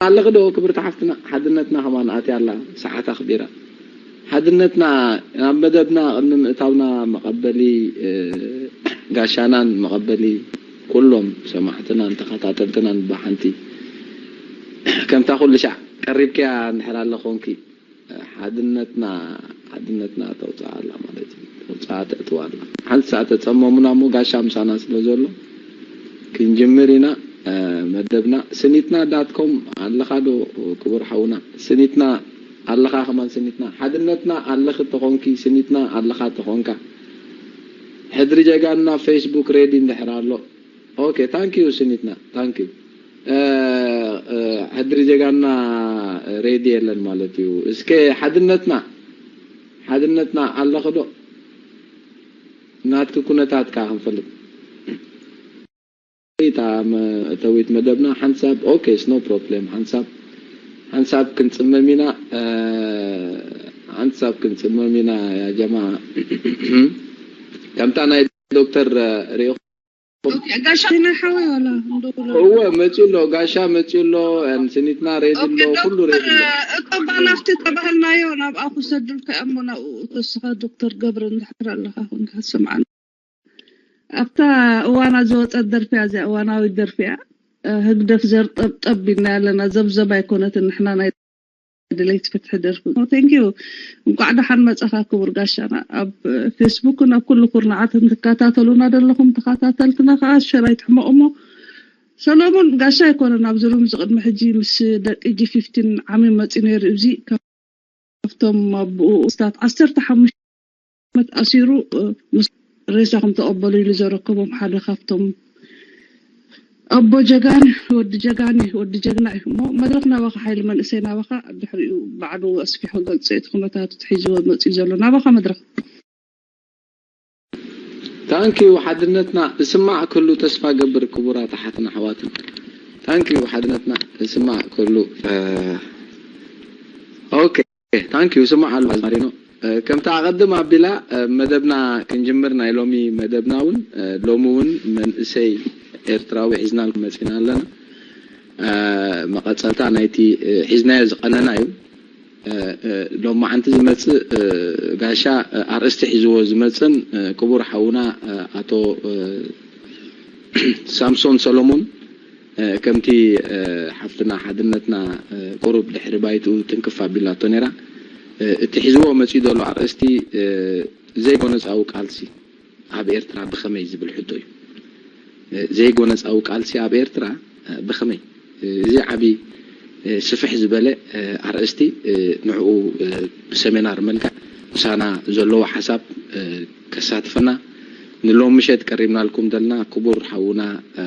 ኣለኺ ዶ ክብርቲ ሓፍትና? ሓድነትና ከማን ኣትያ ኣላ፣ ሰዓት ኣኽቢራ። ሓድነትና ናብ መደብና ቅድሚ ምእታውና መቐበሊ፣ እ፣ ጋሻናን መቐበሊ ኩሎም ሰማዕትናን ተኸታተልትናን ብሓንቲ ከምታ ኩሉ ሻዕ ቀሪብክያ እንድሕር ኣሎ ኮንኪ፣ ሓድነትና፣ ሓድነትና ተውፅኣ ኣላ ማለት እዩ። ተውፅኣ ተእትዋ ኣላ። ሓንቲ ሰዓት ተፀመሙና እሞ ጋሻ ምሳና ስለ ዘሎ ክንጅምር ኢና፣ እ፣ መደብና። ስኒትና ዳት ኮም ኣለኻ ዶ ክቡር ሓውና? ስኒትና ኣለኻ ከማን ስኒትና። ሓድነትና ኣለኺ ተኾንኪ፣ ስኒትና ኣለኻ ተኾንካ። ሕድሪ ጀጋንና ፌስቡክ ሬዲ እንድሕር ኣሎ። ኦኬ፣ ታንክ ዩ ስኒትና፣ ታንክ ዩ። እ፣ እ፣ ሕድሪ ጀጋንና ሬዲ የለን ማለት እዩ። እስከ ሓድነትና፣ ሓድነትና ኣለኺ ዶ? ናትኪ ኩነታት ከኣ ክንፈልጥ። እታ መእተዊት መደብና ሓንሳብ፣ ኦኬ፣ ስ ኖ ፕሮብሌም። ሓንሳብ፣ ሓንሳብ ክንጽመም ኢና፣ እ፣ ሓንሳብ ክንጽመም ኢና ያ ጀማ። ከምታ ናይ ዶክተር፣ እ፣ ሪኢኹም? ኦኬ፣ ጋሻ ናይ ሓወይ ዋላ እንደውሎ። እወ፣ መጺኡ ኣሎ፣ ጋሻ መጺኡ ኣሎ፣ ን ስኒትና ሬዲ ኦኬ፣ ኣሎ፣ ኩሉ ሬዲ ዶክተር፣ ኣሎ። እ፣ እኮ ባናፍቲ ተባህልናዮ ናብኣ ክሰዱልካ እሞ ናብኡ ተስኻ ዶክተር ገብረ እንድሕር ኣለኻ ኮንካ ትሰምዓና። ኣብታ እዋና ዝወጸት ደርፊ እያ፣ እዚኣ እዋናዊት ደርፊ እያ። እ፣ ህግደፍ ዘር ጠብጠብ ኢልና ኣለና፣ ዘብዘብ ኣይኮነትን። ንሕና ናይ ድሌት ፍትሒ ደርፊ። ቴንክ ዩ። እንቋዕ ደሓን መጻኻ ክቡር ጋሻና። ኣብ ፌስቡክን ኣብ ኩሉ ኩርናዓት እንትከታተሉና ዘለኹም ተኸታተልትና ከኣ ሸር ኣይትሕመቑ እሞ፣ ሰሎሞን ጋሻ ኣይኮነን ኣብዚ ሩም እዚ ቅድሚ ሕጂ ምስ ደቂ ጂ ፊፍቲን ዓሚ መጺኡ ነይሩ። እዚ ካብቶም ኣቦኡ ስታት ዓሰርተ ሓሙሽተ ዓመት ኣሲሩ፣ እ፣ ምስ ሬሳ ከም ተቐበሉ ኢሉ ዘረከቦም ሓደ ካብቶም ኣቦ ጀጋን፣ ወዲ ጀጋን እዩ፣ ወዲ ጀግና እዩ። እሞ መድረኽ ናባኻ ሓይሊ መንእሰይ ናባኻ፣ ድሕሪኡ ባዕሉ ኣስፊሑ ክገልጾ እዩ እቲ ኩነታት ሒዝዎ መጺኡ ዘሎ። ናባኻ መድረኽ። ታንኪዩ ሓድነትና እስማዕ ክሉ ተስፋ ገብር ክቡራት ኣሓትን ኣሕዋትን። ታንኪዩ ሓድነትና እስማዕ ክሉ። እ፣ ኦኬ፣ ታንኪዩ ስማዕ ኣሎ ኣዝማሪኖ። እ፣ ከምቲ ኣቐድም ኣቢላ፣ እ፣ መደብና ክንጅምር ናይ ሎሚ መደብና እውን፣ እ፣ ሎሚ እውን መንእሰይ ኤርትራዊ ሒዝናልኩም መጺና ኣለና። እ፣ መቐጸልታ ናይቲ፣ እ፣ ሒዝናዮ ዝቐነና እዩ። እ፣ እ፣ ሎማዓንቲ ዝመጽእ፣ እ፣ ጋሻ፣ እ፣ ኣርእስቲ ሒዝዎ ዝመጽን፣ እ፣ ክቡር ሓውና፣ እ፣ ኣቶ፣ እ፣ ሳምሶን ሰሎሞን፣ እ፣ ከምቲ፣ እ፣ ሓፍትና ሓድነትና፣ እ፣ ቁሩብ ድሕሪ ባይትኡ ትንክፍ ኣቢላቶ ነይራ። እ፣ እቲ ሒዝዎ መጺኡ ዘሎ ኣርእስቲ፣ እ፣ ዘይጎነጻዊ ቃልሲ ኣብ ኤርትራ ብኸመይ ዝብል ሕቶ እዩ። እ፣ ዘይጎነጻዊ ቃልሲ ኣብ ኤርትራ፣ እ፣ ብኸመይ? እ፣ እዚ ዓቢ፣ እ፣ ስፍሕ ዝበለ፣ እ፣ ኣርእስቲ፣ እ፣ ንዕኡ፣ እ፣ ብሰሚናር መልክዕ ምሳና ዘለዎ ሓሳብ፣ እ፣ ከሳትፈና ንሎም ምሸት ቀሪብናልኩም ዘለና ክቡር ሓውና፣ እ፣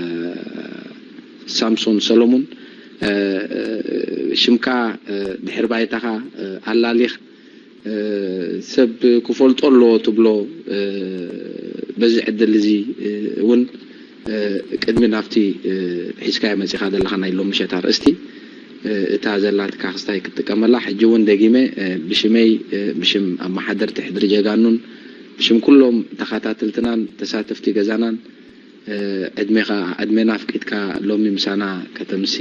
ሳምሶን ሰሎሙን፣ እ፣ ሽምካ፣ እ፣ ድሕሪ ባይታኻ፣ እ፣ ኣላሊኽ፣ እ፣ ሰብ ክፈልጦ ኣለዎ ትብሎ፣ እ፣ በዚ ዕድል እዚ፣ እ፣ እውን፣ እ፣ ቅድሚ ናብቲ፣ እ፣ ሒዝካዮ መጺኻ ዘለኻ ናይ ሎም ምሸት ኣርእስቲ፣ እ፣ እታ ዘላትካ ክስታይ ክትጥቀመላ፣ ሕጂ እውን ደጊመ፣ እ፣ ብሽመይ፣ እ፣ ብሽም ኣመሓደርቲ ሕድሪ ጀጋኑን ብሽም ኩሎም ተኸታተልትናን ተሳተፍቲ ገዛናን፣ እ፣ ዕድሜኻ፣ ዕድሜና ኣፍቂድካ ሎሚ ምሳና ከተምሲ፣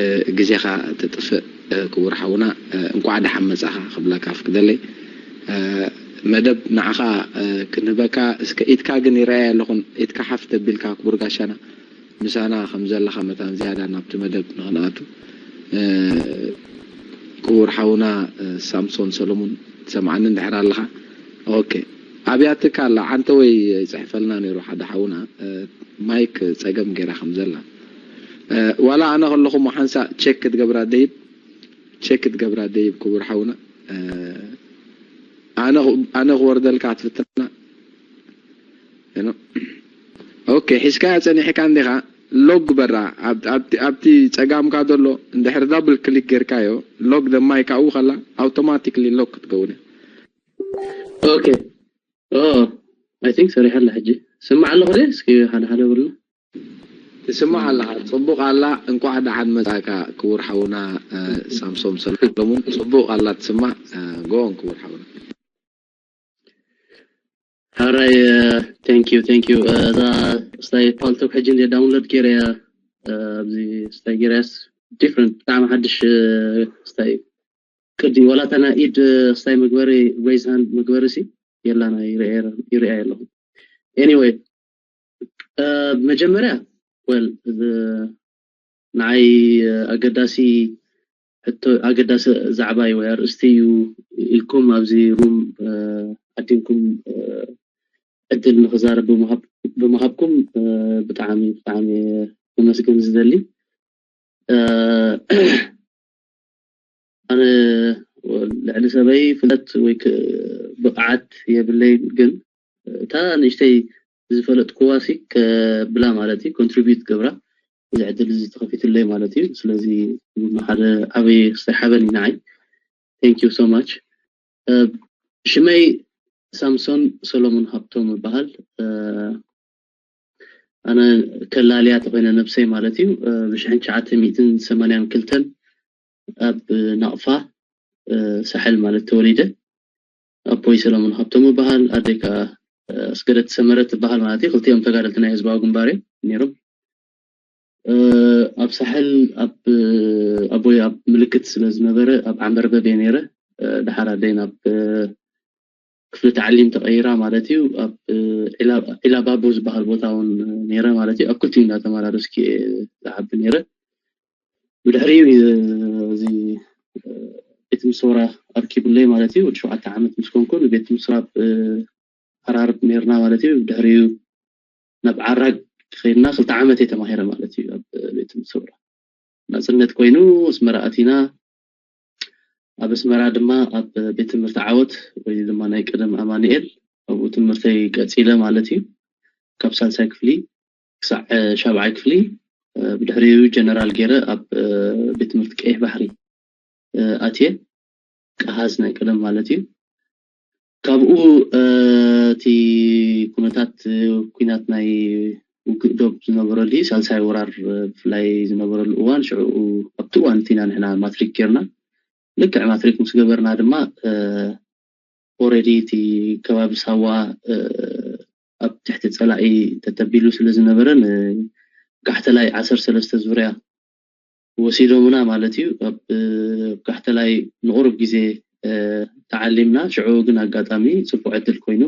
እ፣ ግዜኻ ተጥፍእ፣ እ፣ ክቡር ሓውና፣ እ፣ እንቋዕ ደሓን መጻኻ ክብለካ ኣፍቅደለይ። እ፣ መደብ ንዓኻ፣ እ፣ ክንህበካ፣ እስከ ኢድካ ግን ይረኣይ ኣለኹን፣ ኢድካ ሓፍ ተቢልካ ክቡር ጋሻና፣ ምሳና ከም ዘለኻ መታን ዝያዳ ናብቲ መደብ ንኽንኣቱ። እ፣ ክቡር ሓውና፣ እ፣ ሳምሶን ሰሎሙን ትሰምዓኒ እንድሕር ኣለኻ? ኦኬ። ኣብያትካ ኣላ፣ ዓንተ ወይ ይጽሕፈልና ነይሩ ሓደ ሓውና፣ እ፣ ማይክ ጸገም ገይራ ከም ዘላ። እ፣ ዋላ ኣነ ከለኹ እሞ ሓንሳእ ቸክ ክትገብራ ደይብ፣ ቸክ ክትገብራ ደይብ ክቡር ሓውና። እ፣ ኣነ፣ ኣነ ክወርደልካ ክትፍትና። ኖ። ኦኬ፣ ሒዝካያ ጸኒሕካ እንዲኻ፣ ሎግ ግበራ። ኣብ-፣ ኣብቲ፣ ኣብቲ ጸጋምካ ዘሎ እንድሕር ዳብል ክሊክ ጌርካዮ፣ ሎግ ደማይ ካብኡ ከላ ኣውቶማቲክሊ ሎግ ክትከውን እያ። ኦኬ። ኦ፣ ኣይ ቲንክ ሰሪሐላ ሕጂ። ስማዕ ኣለኹ ድየ? እስኪ ሓደ ሓደ በሉና። ትስማዕ ኣለኻ። ጽቡቕ ኣላ። እንቋዕ ደሓን መጻእካ ክቡር ሓውና፣ እ፣ ሳምሶም ሰሎሙን። ጽቡቕ ኣላ ትስማዕ። እ፣ ጎን ክቡር ሓውና። ሓራይ፣ እ፣ ቴንክ ዩ፣ ቴንክ ዩ። እ፣ እዛ ስታይ ፓልቶክ ሕጂ እንደ ዳውንሎድ ገይረያ፣ እ፣ ኣብዚ ስታይ ገይረያስ different ብጣዕሚ ሓድሽ ክስታይ እዩ። ቅዲ ዋላ እታ ናይ ኢድ ክስታይ መግበሪ raise hand መግበሪ ሲ የላና ይርኣያ ኣለኹ። Anyway መጀመርያ well ንዓይ ኣገዳሲ ሕቶ ኣገዳሲ ዛዕባ እዩ ወይ ኣርእስቲ እዩ ኢልኩም ኣብዚ room ዓዲምኩም ዕድል ንክዛረብ ብምሃብኩም ብጣዕሚ ብጣዕሚ ከመስግን ዝደሊ። ኣነ ልዕሊ ሰበይ ፍልጠት ወይ ብቕዓት የብለይን፣ ግን እታ ንእሽተይ ዝፈለጥኩዋ ሲ ከብላ ማለት እዩ contribute ገብራ እዚ ዕድል እዚ ተኸፊትለይ ማለት እዩ። ስለዚ ሓደ ዓብይ ክስታይ ሓበን እዩ ንዓይ። Thank you so much። ሽመይ ሳምሶን ሰሎሞን ሃብቶም እበሃል። ኣነ ከላልያ ተኮይነ ነብሰይ ማለት እዩ ብሽሕን ትሽዓተ ሚእትን ሰማንያን ክልተን ኣብ ናቕፋ ሳሕል ማለት ተወሊደ። ኣቦይ ሰለሞን ሃብቶም ይበሃል፣ ኣደይ ከዓ ኣስገደት ሰመረ ትበሃል ማለት እዩ። ክልቲኦም ተጋደልቲ ናይ ህዝባዊ ግንባር እዮም ነይሮም። ኣብ ሳሕል ኣብ ኣቦይ ኣብ ምልክት ስለ ዝነበረ ኣብ ዓንበርበብ እየ ነይረ። ድሓር ኣደይ ናብ ክፍሊ ተዓሊም ተቐይራ ማለት እዩ። ኣብ ዒላባቦ ዝበሃል ቦታ እውን ነይረ ማለት እዩ። ኣብ ክልቲኡ እንዳተመላለስኩ እየ ዝዓቢ ነይረ። ብድሕሪኡ እዚ ቤት ምሶራ ኣርኪቡለይ ማለት እዩ። ወዲ ሸውዓተ ዓመት ምስ ኮንኩ ንቤት ምሶራ ኣብ ዓራርብ ነይርና ማለት እዩ። ብድሕሪኡ ናብ ዓራግ ከይድና ክልተ ዓመት እየ ተማሂረ ማለት እዩ። ኣብ ቤት ምሶራ ናፅነት ኮይኑ ኣስመራ ኣቲና። ኣብ ኣስመራ ድማ ኣብ ቤት ትምህርቲ ዓወት ወይ ድማ ናይ ቀደም ኣማኑኤል ኣብኡ ትምህርተይ ቀፂለ ማለት እዩ። ካብ ሳልሳይ ክፍሊ ክሳዕ ሻብዓይ ክፍሊ ብድሕሪኡ ጀነራል ገይረ ኣብ ቤት ትምህርቲ ቀይሕ ባሕሪ ኣትየ ቀሃዝ ናይ ቀደም ማለት እዩ። ካብኡ እቲ ኩነታት ኩናት ናይ ውግእ ዶብ ዝነበረሉ ሳልሳይ ወራር ብፍላይ ዝነበረሉ እዋን ሽዑ ኣብቲ እዋን እቲና ንሕና ማትሪክ ጌርና ልክዕ ማትሪክ ምስ ገበርና ድማ already እቲ ከባቢ ሳዋ ኣብ ትሕቲ ፀላኢ ተተቢሉ ስለ ዝነበረ ንጋሕተላይ ዓሰርተ ሰለስተ ዙርያ ወሲዶምና ማለት እዩ። ኣብ ጋሕተላይ ንቁሩብ ግዜ ተዓሊምና። ሽዑ ግን ኣጋጣሚ ፅቡቅ ዕድል ኮይኑ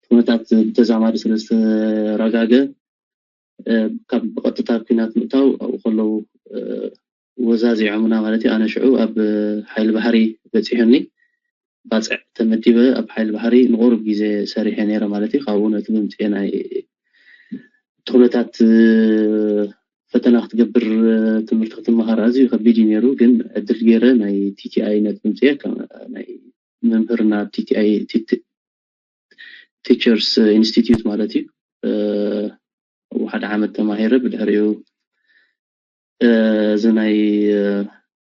ኩነታት ብተዛማዲ ስለ ዝተረጋገ ካብ ብቐጥታ ኩናት ምእታው ኣብኡ ከለዉ ወዛዚዖምና ማለት እዩ። ኣነ ሽዑ ኣብ ሓይሊ ባሕሪ በፂሑኒ ባፅዕ ተመዲበ ኣብ ሓይሊ ባሕሪ ንቁሩብ ግዜ ሰሪሐ ነይረ ማለት እዩ። ካብኡ ነቲ ብምፅኤ ናይ እቲ ኩነታት ፈተና ክትገብር ትምህርቲ ክትመሃር ኣዝዩ ከቢድ እዩ ነይሩ። ግን ዕድል ገይረ ናይ TTI ነቲ ብምፅኤ ናይ መምህርና TTI Teachers Institute ማለት እዩ ሓደ ዓመት ተማሂረ። ብድሕሪኡ እዚ ናይ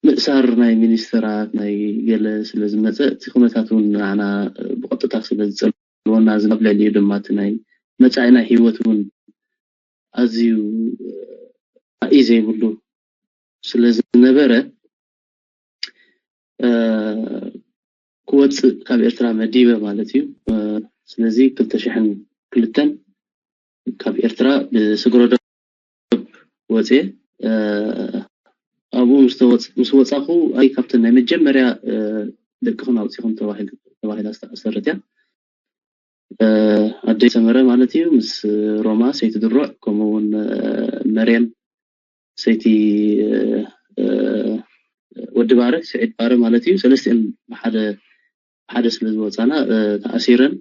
ምእሳር ናይ ሚኒስተራት ናይ ገለ ስለ ዝመፀ እቲ ኩነታት እውን ንዓና ብቐጥታ ስለ ዝፀልወና እዚ ኣብ ልዕሊኡ ድማ እቲ ናይ መፃኢ ናይ ሂወት እውን ኣዝዩ ራእይ ዘይብሉ ስለ ዝነበረ ክወፅእ ካብ ኤርትራ መዲበ ማለት እዩ። ስለዚ ክልተ ሽሕን ክልተን ካብ ኤርትራ ብስግረዶብ ወፅየ። ኣብኡ ምስ ወፃኹ ኣይ ካብተን ናይ መጀመርያ ደቅኹን ኣውፂኹም ተባሂላ ዝተኣሰረት እያ። ኣደይ ሰመረ ማለት እዩ ምስ ሮማ ሰይቲ ድሮዕ ከምኡ እውን መርየም ሰይቲ ወዲ ባረ ስዒድ ባረ ማለት እዩ። ሰለስቲአን ብሓደ ሓደ ስለ ዝወፃና ተኣሲረን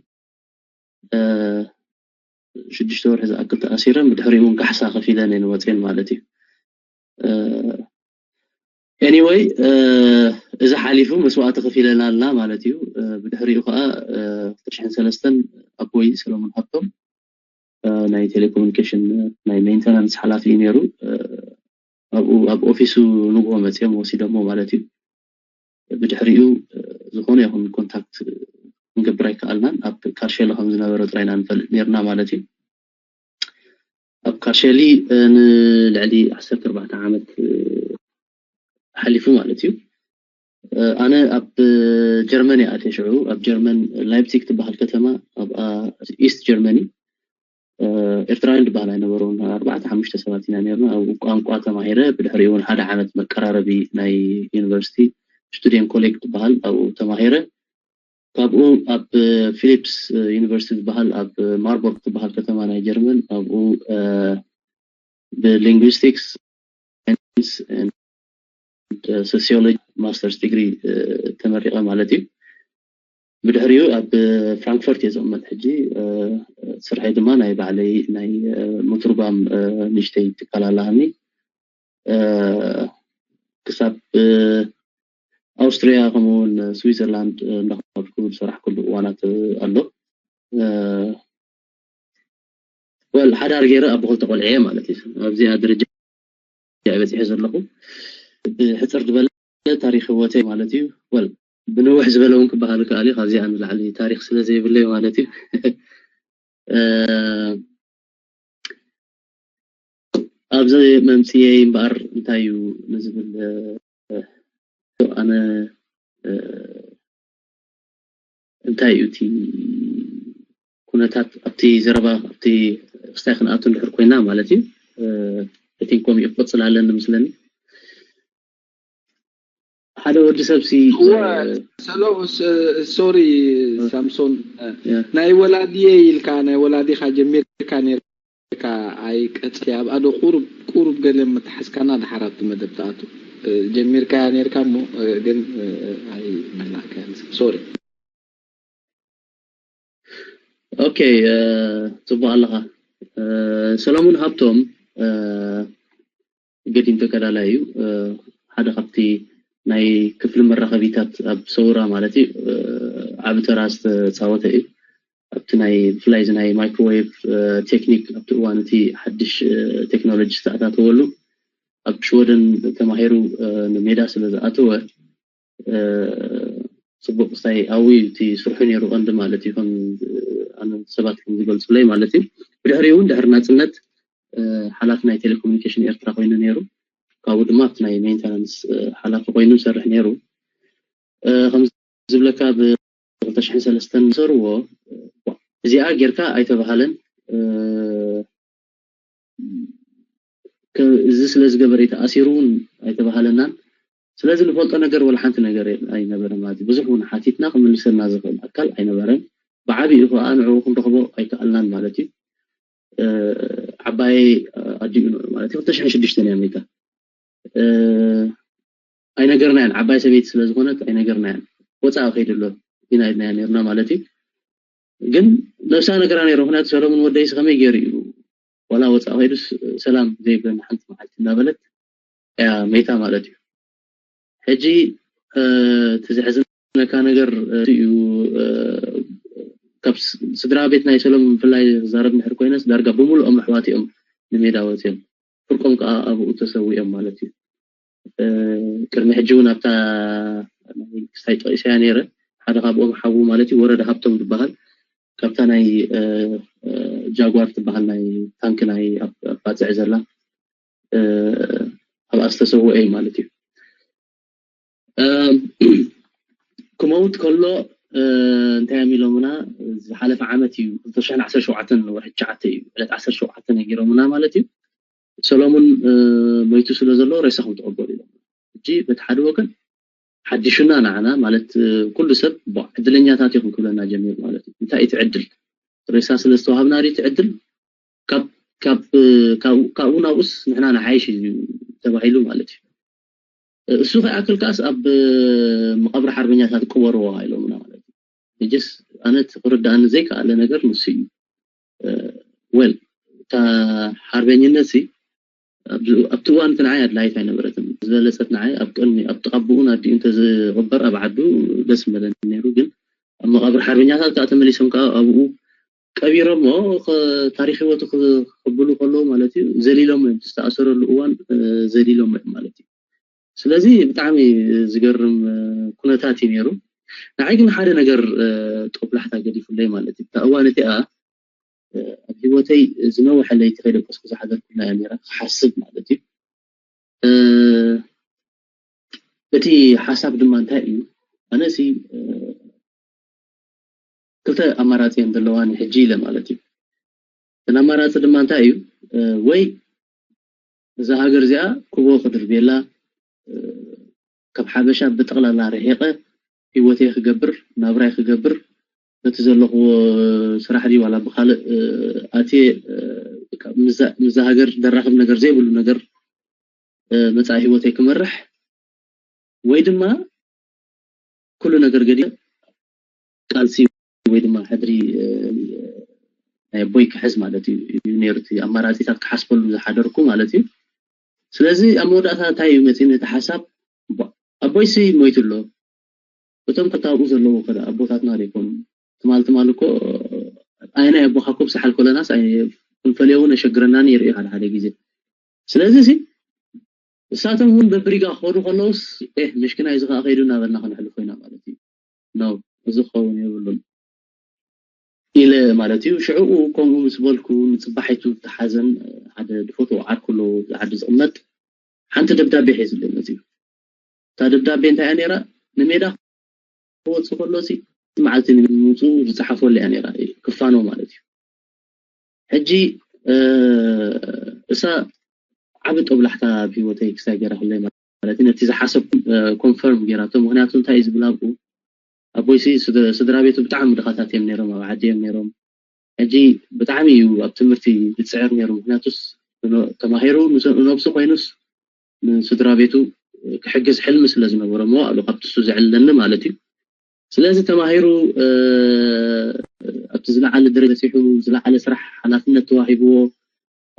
ሽዱሽተ ወርሒ ዝኣክል ተኣሲረን ብድሕሪኡ እውን ካሕሳ ከፊለን እየን ወፅየን ማለት እዩ። Anyway እዚ ሓሊፉ መስዋእቲ ከፊለናልና ማለት እዩ። ብድሕሪኡ ከዓ ክልተ ሽሕን ሰለስተን ኣቦይ ሰለሞን ሃብቶም ናይ ቴሌኮሙኒኬሽን ናይ ሜንተናንስ ሓላፊ እዩ ነይሩ። ኣብኡ ኣብ ኦፊሱ ንግሆ መፅኦም ወሲዶሞ ማለት እዩ። ብድሕሪኡ ዝኾነ ይኹን ኮንታክት ክንገብር ኣይከኣልናን። ኣብ ካርሸለ ከም ዝነበረ ጥራይና ንፈልጥ ነርና ማለት እዩ። ኣብ ካርሸሊ ንልዕሊ ዓሰርተ ኣርባዕተ ዓመት ሓሊፉ ማለት እዩ። ኣነ ኣብ ጀርመን እየ ኣትየ ሽዑ ኣብ ጀርመን ላይፕሲግ ትበሃል ከተማ ኣብ ኢስት ጀርመኒ ኤርትራውያን ዝበሃል ኣይነበሩን። ኣርባዕተ ሓሙሽተ ሰባት ኢና ነርና። ኣብኡ ቋንቋ ተማሂረ። ብድሕሪኡ እውን ሓደ ዓመት መቀራረቢ ናይ ዩኒቨርሲቲ ስቱዲየን ኮሌጅ ዝበሃል ኣብኡ ተማሂረ። ካብኡ ኣብ ፊሊፕስ ዩኒቨርሲቲ ዝበሃል ኣብ ማርቦርግ ዝበሃል ከተማ ናይ ጀርመን ኣብኡ ብሊንግዊስቲክስ ሳይንስ ሶሲዮሎጂ ማስተርስ ዲግሪ ተመሪቐ ማለት እዩ። ብድሕሪኡ ኣብ ፍራንክፈርት እየ ዝቕመጥ ሕጂ። ስርሐይ ድማ ናይ ባዕለይ ናይ ምትርጓም ንእሽተይ ትካል ኣላሃኒ። ክሳብ ኣውስትሪያ ከምኡውን ስዊዘርላንድ እንዳኸድኩ ዝሰራሕኩሉ እዋናት ኣሎ። ወል ሓዳር ገይረ ኣቦ ክልተ ቆልዐ እየ ማለት እዩ። ኣብዚኣ ደረጃ እየ በፂሐ ዘለኹ። ብሕፅር ዝበለ ታሪክ ህይወተይ ማለት እዩ። ወል ብንውሕ ዝበለ እውን ክበሃል ከኣል እዩ። ካብዚኣ ንላዕሊ ታሪክ ስለ ዘይብለይ ማለት እዩ። ኣብዚ መምፅየይ እምበኣር እንታይ እዩ ንዝብል ኣነ እንታይ እዩ እቲ ኩነታት ኣብቲ ዘረባ ኣብቲ ክስታይ ክንኣቱ እንድሕር ኮይና ማለት እዩ። እቲ ከምኡ ክቕፅል ኣለኒ ምስለኒ ሓደ ወዲ ሰብ ሲ ሰሎ ሶሪ ሳምሶን ናይ ወላዲየ ኢልካ ናይ ወላዲኻ ጀሚርካ ነርካ ኣይቀጽል ኣብኣ ዶ ቁሩብ ቁሩብ ገለ ምትሓዝካና ድሓር ኣብቲ መደብ ትኣቱ ጀሚርካያ ነርካ እሞ ግን ኣይመላእካያ ሶሪ ኦኬ ጽቡቅ ኣለኻ ሰሎሙን ሃብቶም ገዲም ተጋዳላይ እዩ ሓደ ካብቲ ናይ ክፍሊ መራኸቢታት ኣብ ሰውራ ማለት እዩ ዓቢ ተራ ዝተፃወተ እዩ ኣብቲ ናይ ብፍላይ እዚ ናይ ማይክሮዌቭ ቴክኒክ ኣብቲ እዋን እቲ ሓድሽ ቴክኖሎጂ ዝተኣታተወሉ ኣብ ሽወደን ተማሂሩ ንሜዳ ስለ ዝኣተወ ፅቡቅ ክስታይ ኣብኡ እዩ እቲ ስርሑ ነይሩ ቀንዲ ማለት እዩ ከም ኣነ ሰባት ከም ዝገልፁለይ ማለት እዩ ብድሕሪኡ እውን ድሕሪ ናፅነት ሓላፊ ናይ ቴሌኮሙኒኬሽን ኤርትራ ኮይኑ ነይሩ ካብኡ ድማ ኣብቲ ናይ ሜንተናንስ ሓላፊ ኮይኑ ይሰርሕ ነይሩ ከም ዝብለካ ብ ክልተ ሽሕን ሰለስተን ዝሰርዎ እዚኣ ጌርካ ኣይተባሃለን እዚ ስለ ዝገበረ ተኣሲሩ እውን ኣይተባሃለናን ስለዚ ንፈልጦ ነገር ወላ ሓንቲ ነገር ኣይነበረ ማለት ብዙሕ እውን ሓቲትና ክምልሰልና ዝኽእል ኣካል ኣይነበረን ብዓብኡ ከዓ ንዕኡ ክንረኽቦ ኣይከኣልናን ማለት እዩ ዓባይ ኣዲኡ ንዑ ማለት እዩ ክልተ ሽሕን ሽዱሽተን እያ ሜታ ኣይነገርናያን ዓባይ ሰበይቲ ስለ ዝኾነት ኣይነገርናያን ወፃእ ከይድሎ ኢና ኢልናያ ነርና ማለት እዩ ግን ነብሳ ነገራ ነይሩ ምክንያቱ ሰሎሙን ወደይስ ከመይ ገይሩ እዩ ዋላ ወፃእ ከይዱስ ሰላም ዘይብለኒ ሓንቲ መዓልቲ እናበለት እያ ሜታ ማለት እዩ ሕጂ እቲ ዘሕዝነካ ነገር እዩ ካብ ስድራ ቤት ናይ ሰሎም ብፍላይ ክዛረብ እንድሕር ኮይነስ ዳርጋ ብምሉኦም ኣሕዋት እዮም ንሜዳ ወፅዮም ፍርቆም ከዓ ኣብኡ ተሰዊኦም ማለት እዩ ቅድሚ ሕጂ እውን ኣብታ ክስታይ ጠቂሰያ ነይረ ሓደ ካብኦም ሓዉ ማለት እዩ ወረደ ሃብቶም ዝበሃል ካብታ ናይ ጃጓር ትበሃል ናይ ታንክ ናይ ባፅዕ ዘላ ኣብኣ ዝተሰወአ እዩ ማለት እዩ ክመውት ከሎ እንታይ እዮም ኢሎምና ዝሓለፈ ዓመት እዩ ክልተ ሽሕን ዓሰርተ ሸውዓተን ወርሒ ትሽዓተ እዩ ዕለት ዓሰርተ ሸውዓተ ነጊሮምና ማለት እዩ ሰሎሙን ሞይቱ ስለ ዘሎ ሬሳ ከም ትቐበሉ ኢሎም ሕጂ በቲ ሓደ ወገን ሓዲሹና ንዓና ማለት ኩሉ ሰብ ዕድለኛታት ኢኹም ክብለና ጀሚሩ ማለት እዩ እንታይ እቲ ዕድል ሬሳ ስለ ዝተዋሃብና ድዩ እቲ ዕድል ካብኡ ናብኡስ ንሕና ንዓይሽ እዩ ተባሂሉ ማለት እዩ እሱ ከይኣክል ከዓስ ኣብ መቐብሪ ሓርበኛታት ቅበርዎ ኢሎምና ማለት እዩ ሕጅስ ኣነ ክርዳኣኒ ዘይከኣለ ነገር ንሱ እዩ ወል እታ ሓርበኝነት ኣብቲ እዋን እቲ ንዓይ ኣድላይት ኣይነበረትን ዝበለፀት ንዓይ ኣብ ቅድሚ ኣብ ጥቃብኡ ናዲኡ እንተዝቕበር ኣብ ዓዱ ደስ ምበለኒ ነይሩ ግን ኣብ መቃብር ሓርበኛታት ከዓ ተመሊሶም ከዓ ኣብኡ ቀቢሮሞ ታሪክ ህይወቱ ክብሉ ከለዉ ማለት እዩ ዘሊሎም እዮም ዝተኣሰረሉ እዋን ዘሊሎም እዮም ማለት እዩ ስለዚ ብጣዕሚ ዝገርም ኩነታት እዩ ነይሩ ንዓይ ግን ሓደ ነገር ጦብላሕታ ገዲፉለይ ማለት እዩ እታ እዋን እቲኣ ኣብ ህይወተይ ዝነውሐ ለይቲ ከይደቀስኩ ዝሓደርኩላ እያ ነራ ክሓስብ ማለት እዩ እቲ ሓሳብ ድማ እንታይ እዩ ኣነሲ ክልተ ኣማራፂ እዮም ዘለዋኒ ሕጂ ኢለ ማለት እዩ እቲ ኣማራፂ ድማ እንታይ እዩ? ወይ እዛ ሃገር እዚኣ ክቦ ክድርብየላ፣ ካብ ሓበሻ ብጠቕላላ ርሒቐ ህይወተይ ክገብር፣ ናብራይ ክገብር፣ በቲ ዘለኽዎ ስራሕ ድዩ ዋላ ብኻልእ ኣትየ ምስዛ ሃገር ደራኽብ ነገር ዘይብሉ ነገር መፃኢ ህይወተይ ክመርሕ፣ ወይ ድማ ኩሉ ነገር ገዲ ቃልሲ ወይ ድማ ሕድሪ ናይ ኣቦይ ክሕዝ ማለት እዩ ነይሩ። እቲ ኣማራፂታት ክሓስበሉ ዝሓደርኩ ማለት እዩ። ስለዚ ኣብ መወዳእታ እንታይ እዩ መፂኒ እቲ ሓሳብ? ኣቦይሲ ሞይቱ ኣሎ። እቶም ከታብኡ ዘለዉ ከ ኣቦታትና ዶ ይኮኑ? ትማል ትማል እኮ ኣይናይ ኣቦካ ኮብ ሰሓል ኮለናስ ክንፈልዮ እውን የሸግረናን ይርኢ ሓደ ሓደ ግዜ። ስለዚ ሲ እሳቶም እውን በብሪጋ ክኸዱ ከለውስ ኤህ ምሽኪና እዚ ከዓ ከይዱ እናበልና ክንሕልፎ ኢና ማለት እዩ። ነው እዚ ክኸውን የብሉን ኢለ ማለት እዩ። ሽዕኡ ከምኡ ምስ በልኩ ንፅባሒቱ ተሓዘን ሓደ ድፈትዎ ዓርኩ ኣለዎ ኣብዚ ዓዲ ዝቕመጥ ሓንቲ ደብዳቤ ሒዙለይ መፅዩ። እታ ደብዳቤ እንታይ እያ ነይራ? ንሜዳ ክወፅእ ከሎ ሲ መዓልቲ ንምምፅኡ ዝፀሓፈሉ እያ ነይራ ክፋኖ ማለት እዩ። ሕጂ እሳ ዓቢ ጦብላሕታ ኣብ ህይወተይ ክሳይ ገይራ ክለይ ማለት እዩ። ነቲ ዝሓሰብ ኮንፈርም ገይራቶ። ምክንያቱ እንታይ እዩ ዝብል ኣብኡ ኣቦይሲ ስድራ ቤቱ ብጣዕሚ ድኻታት እዮም ነይሮም፣ ኣብ ዓዲ እዮም ነይሮም። ሕጂ ብጣዕሚ እዩ ኣብ ትምህርቲ ዝፅዕር ነይሩ። ምክንያቱስ ተማሂሩ ንነብሱ ኮይኑስ ንስድራ ቤቱ ክሕግዝ ሕልሚ ስለ ዝነበሮ እሞ ኣብሉ ካብቲ እሱ ዘዕልለኒ ማለት እዩ። ስለዚ ተማሂሩ ኣብቲ ዝለዓለ ደረጃ በፂሑ ዝለዓለ ስራሕ ሓላፍነት ተዋሂብዎ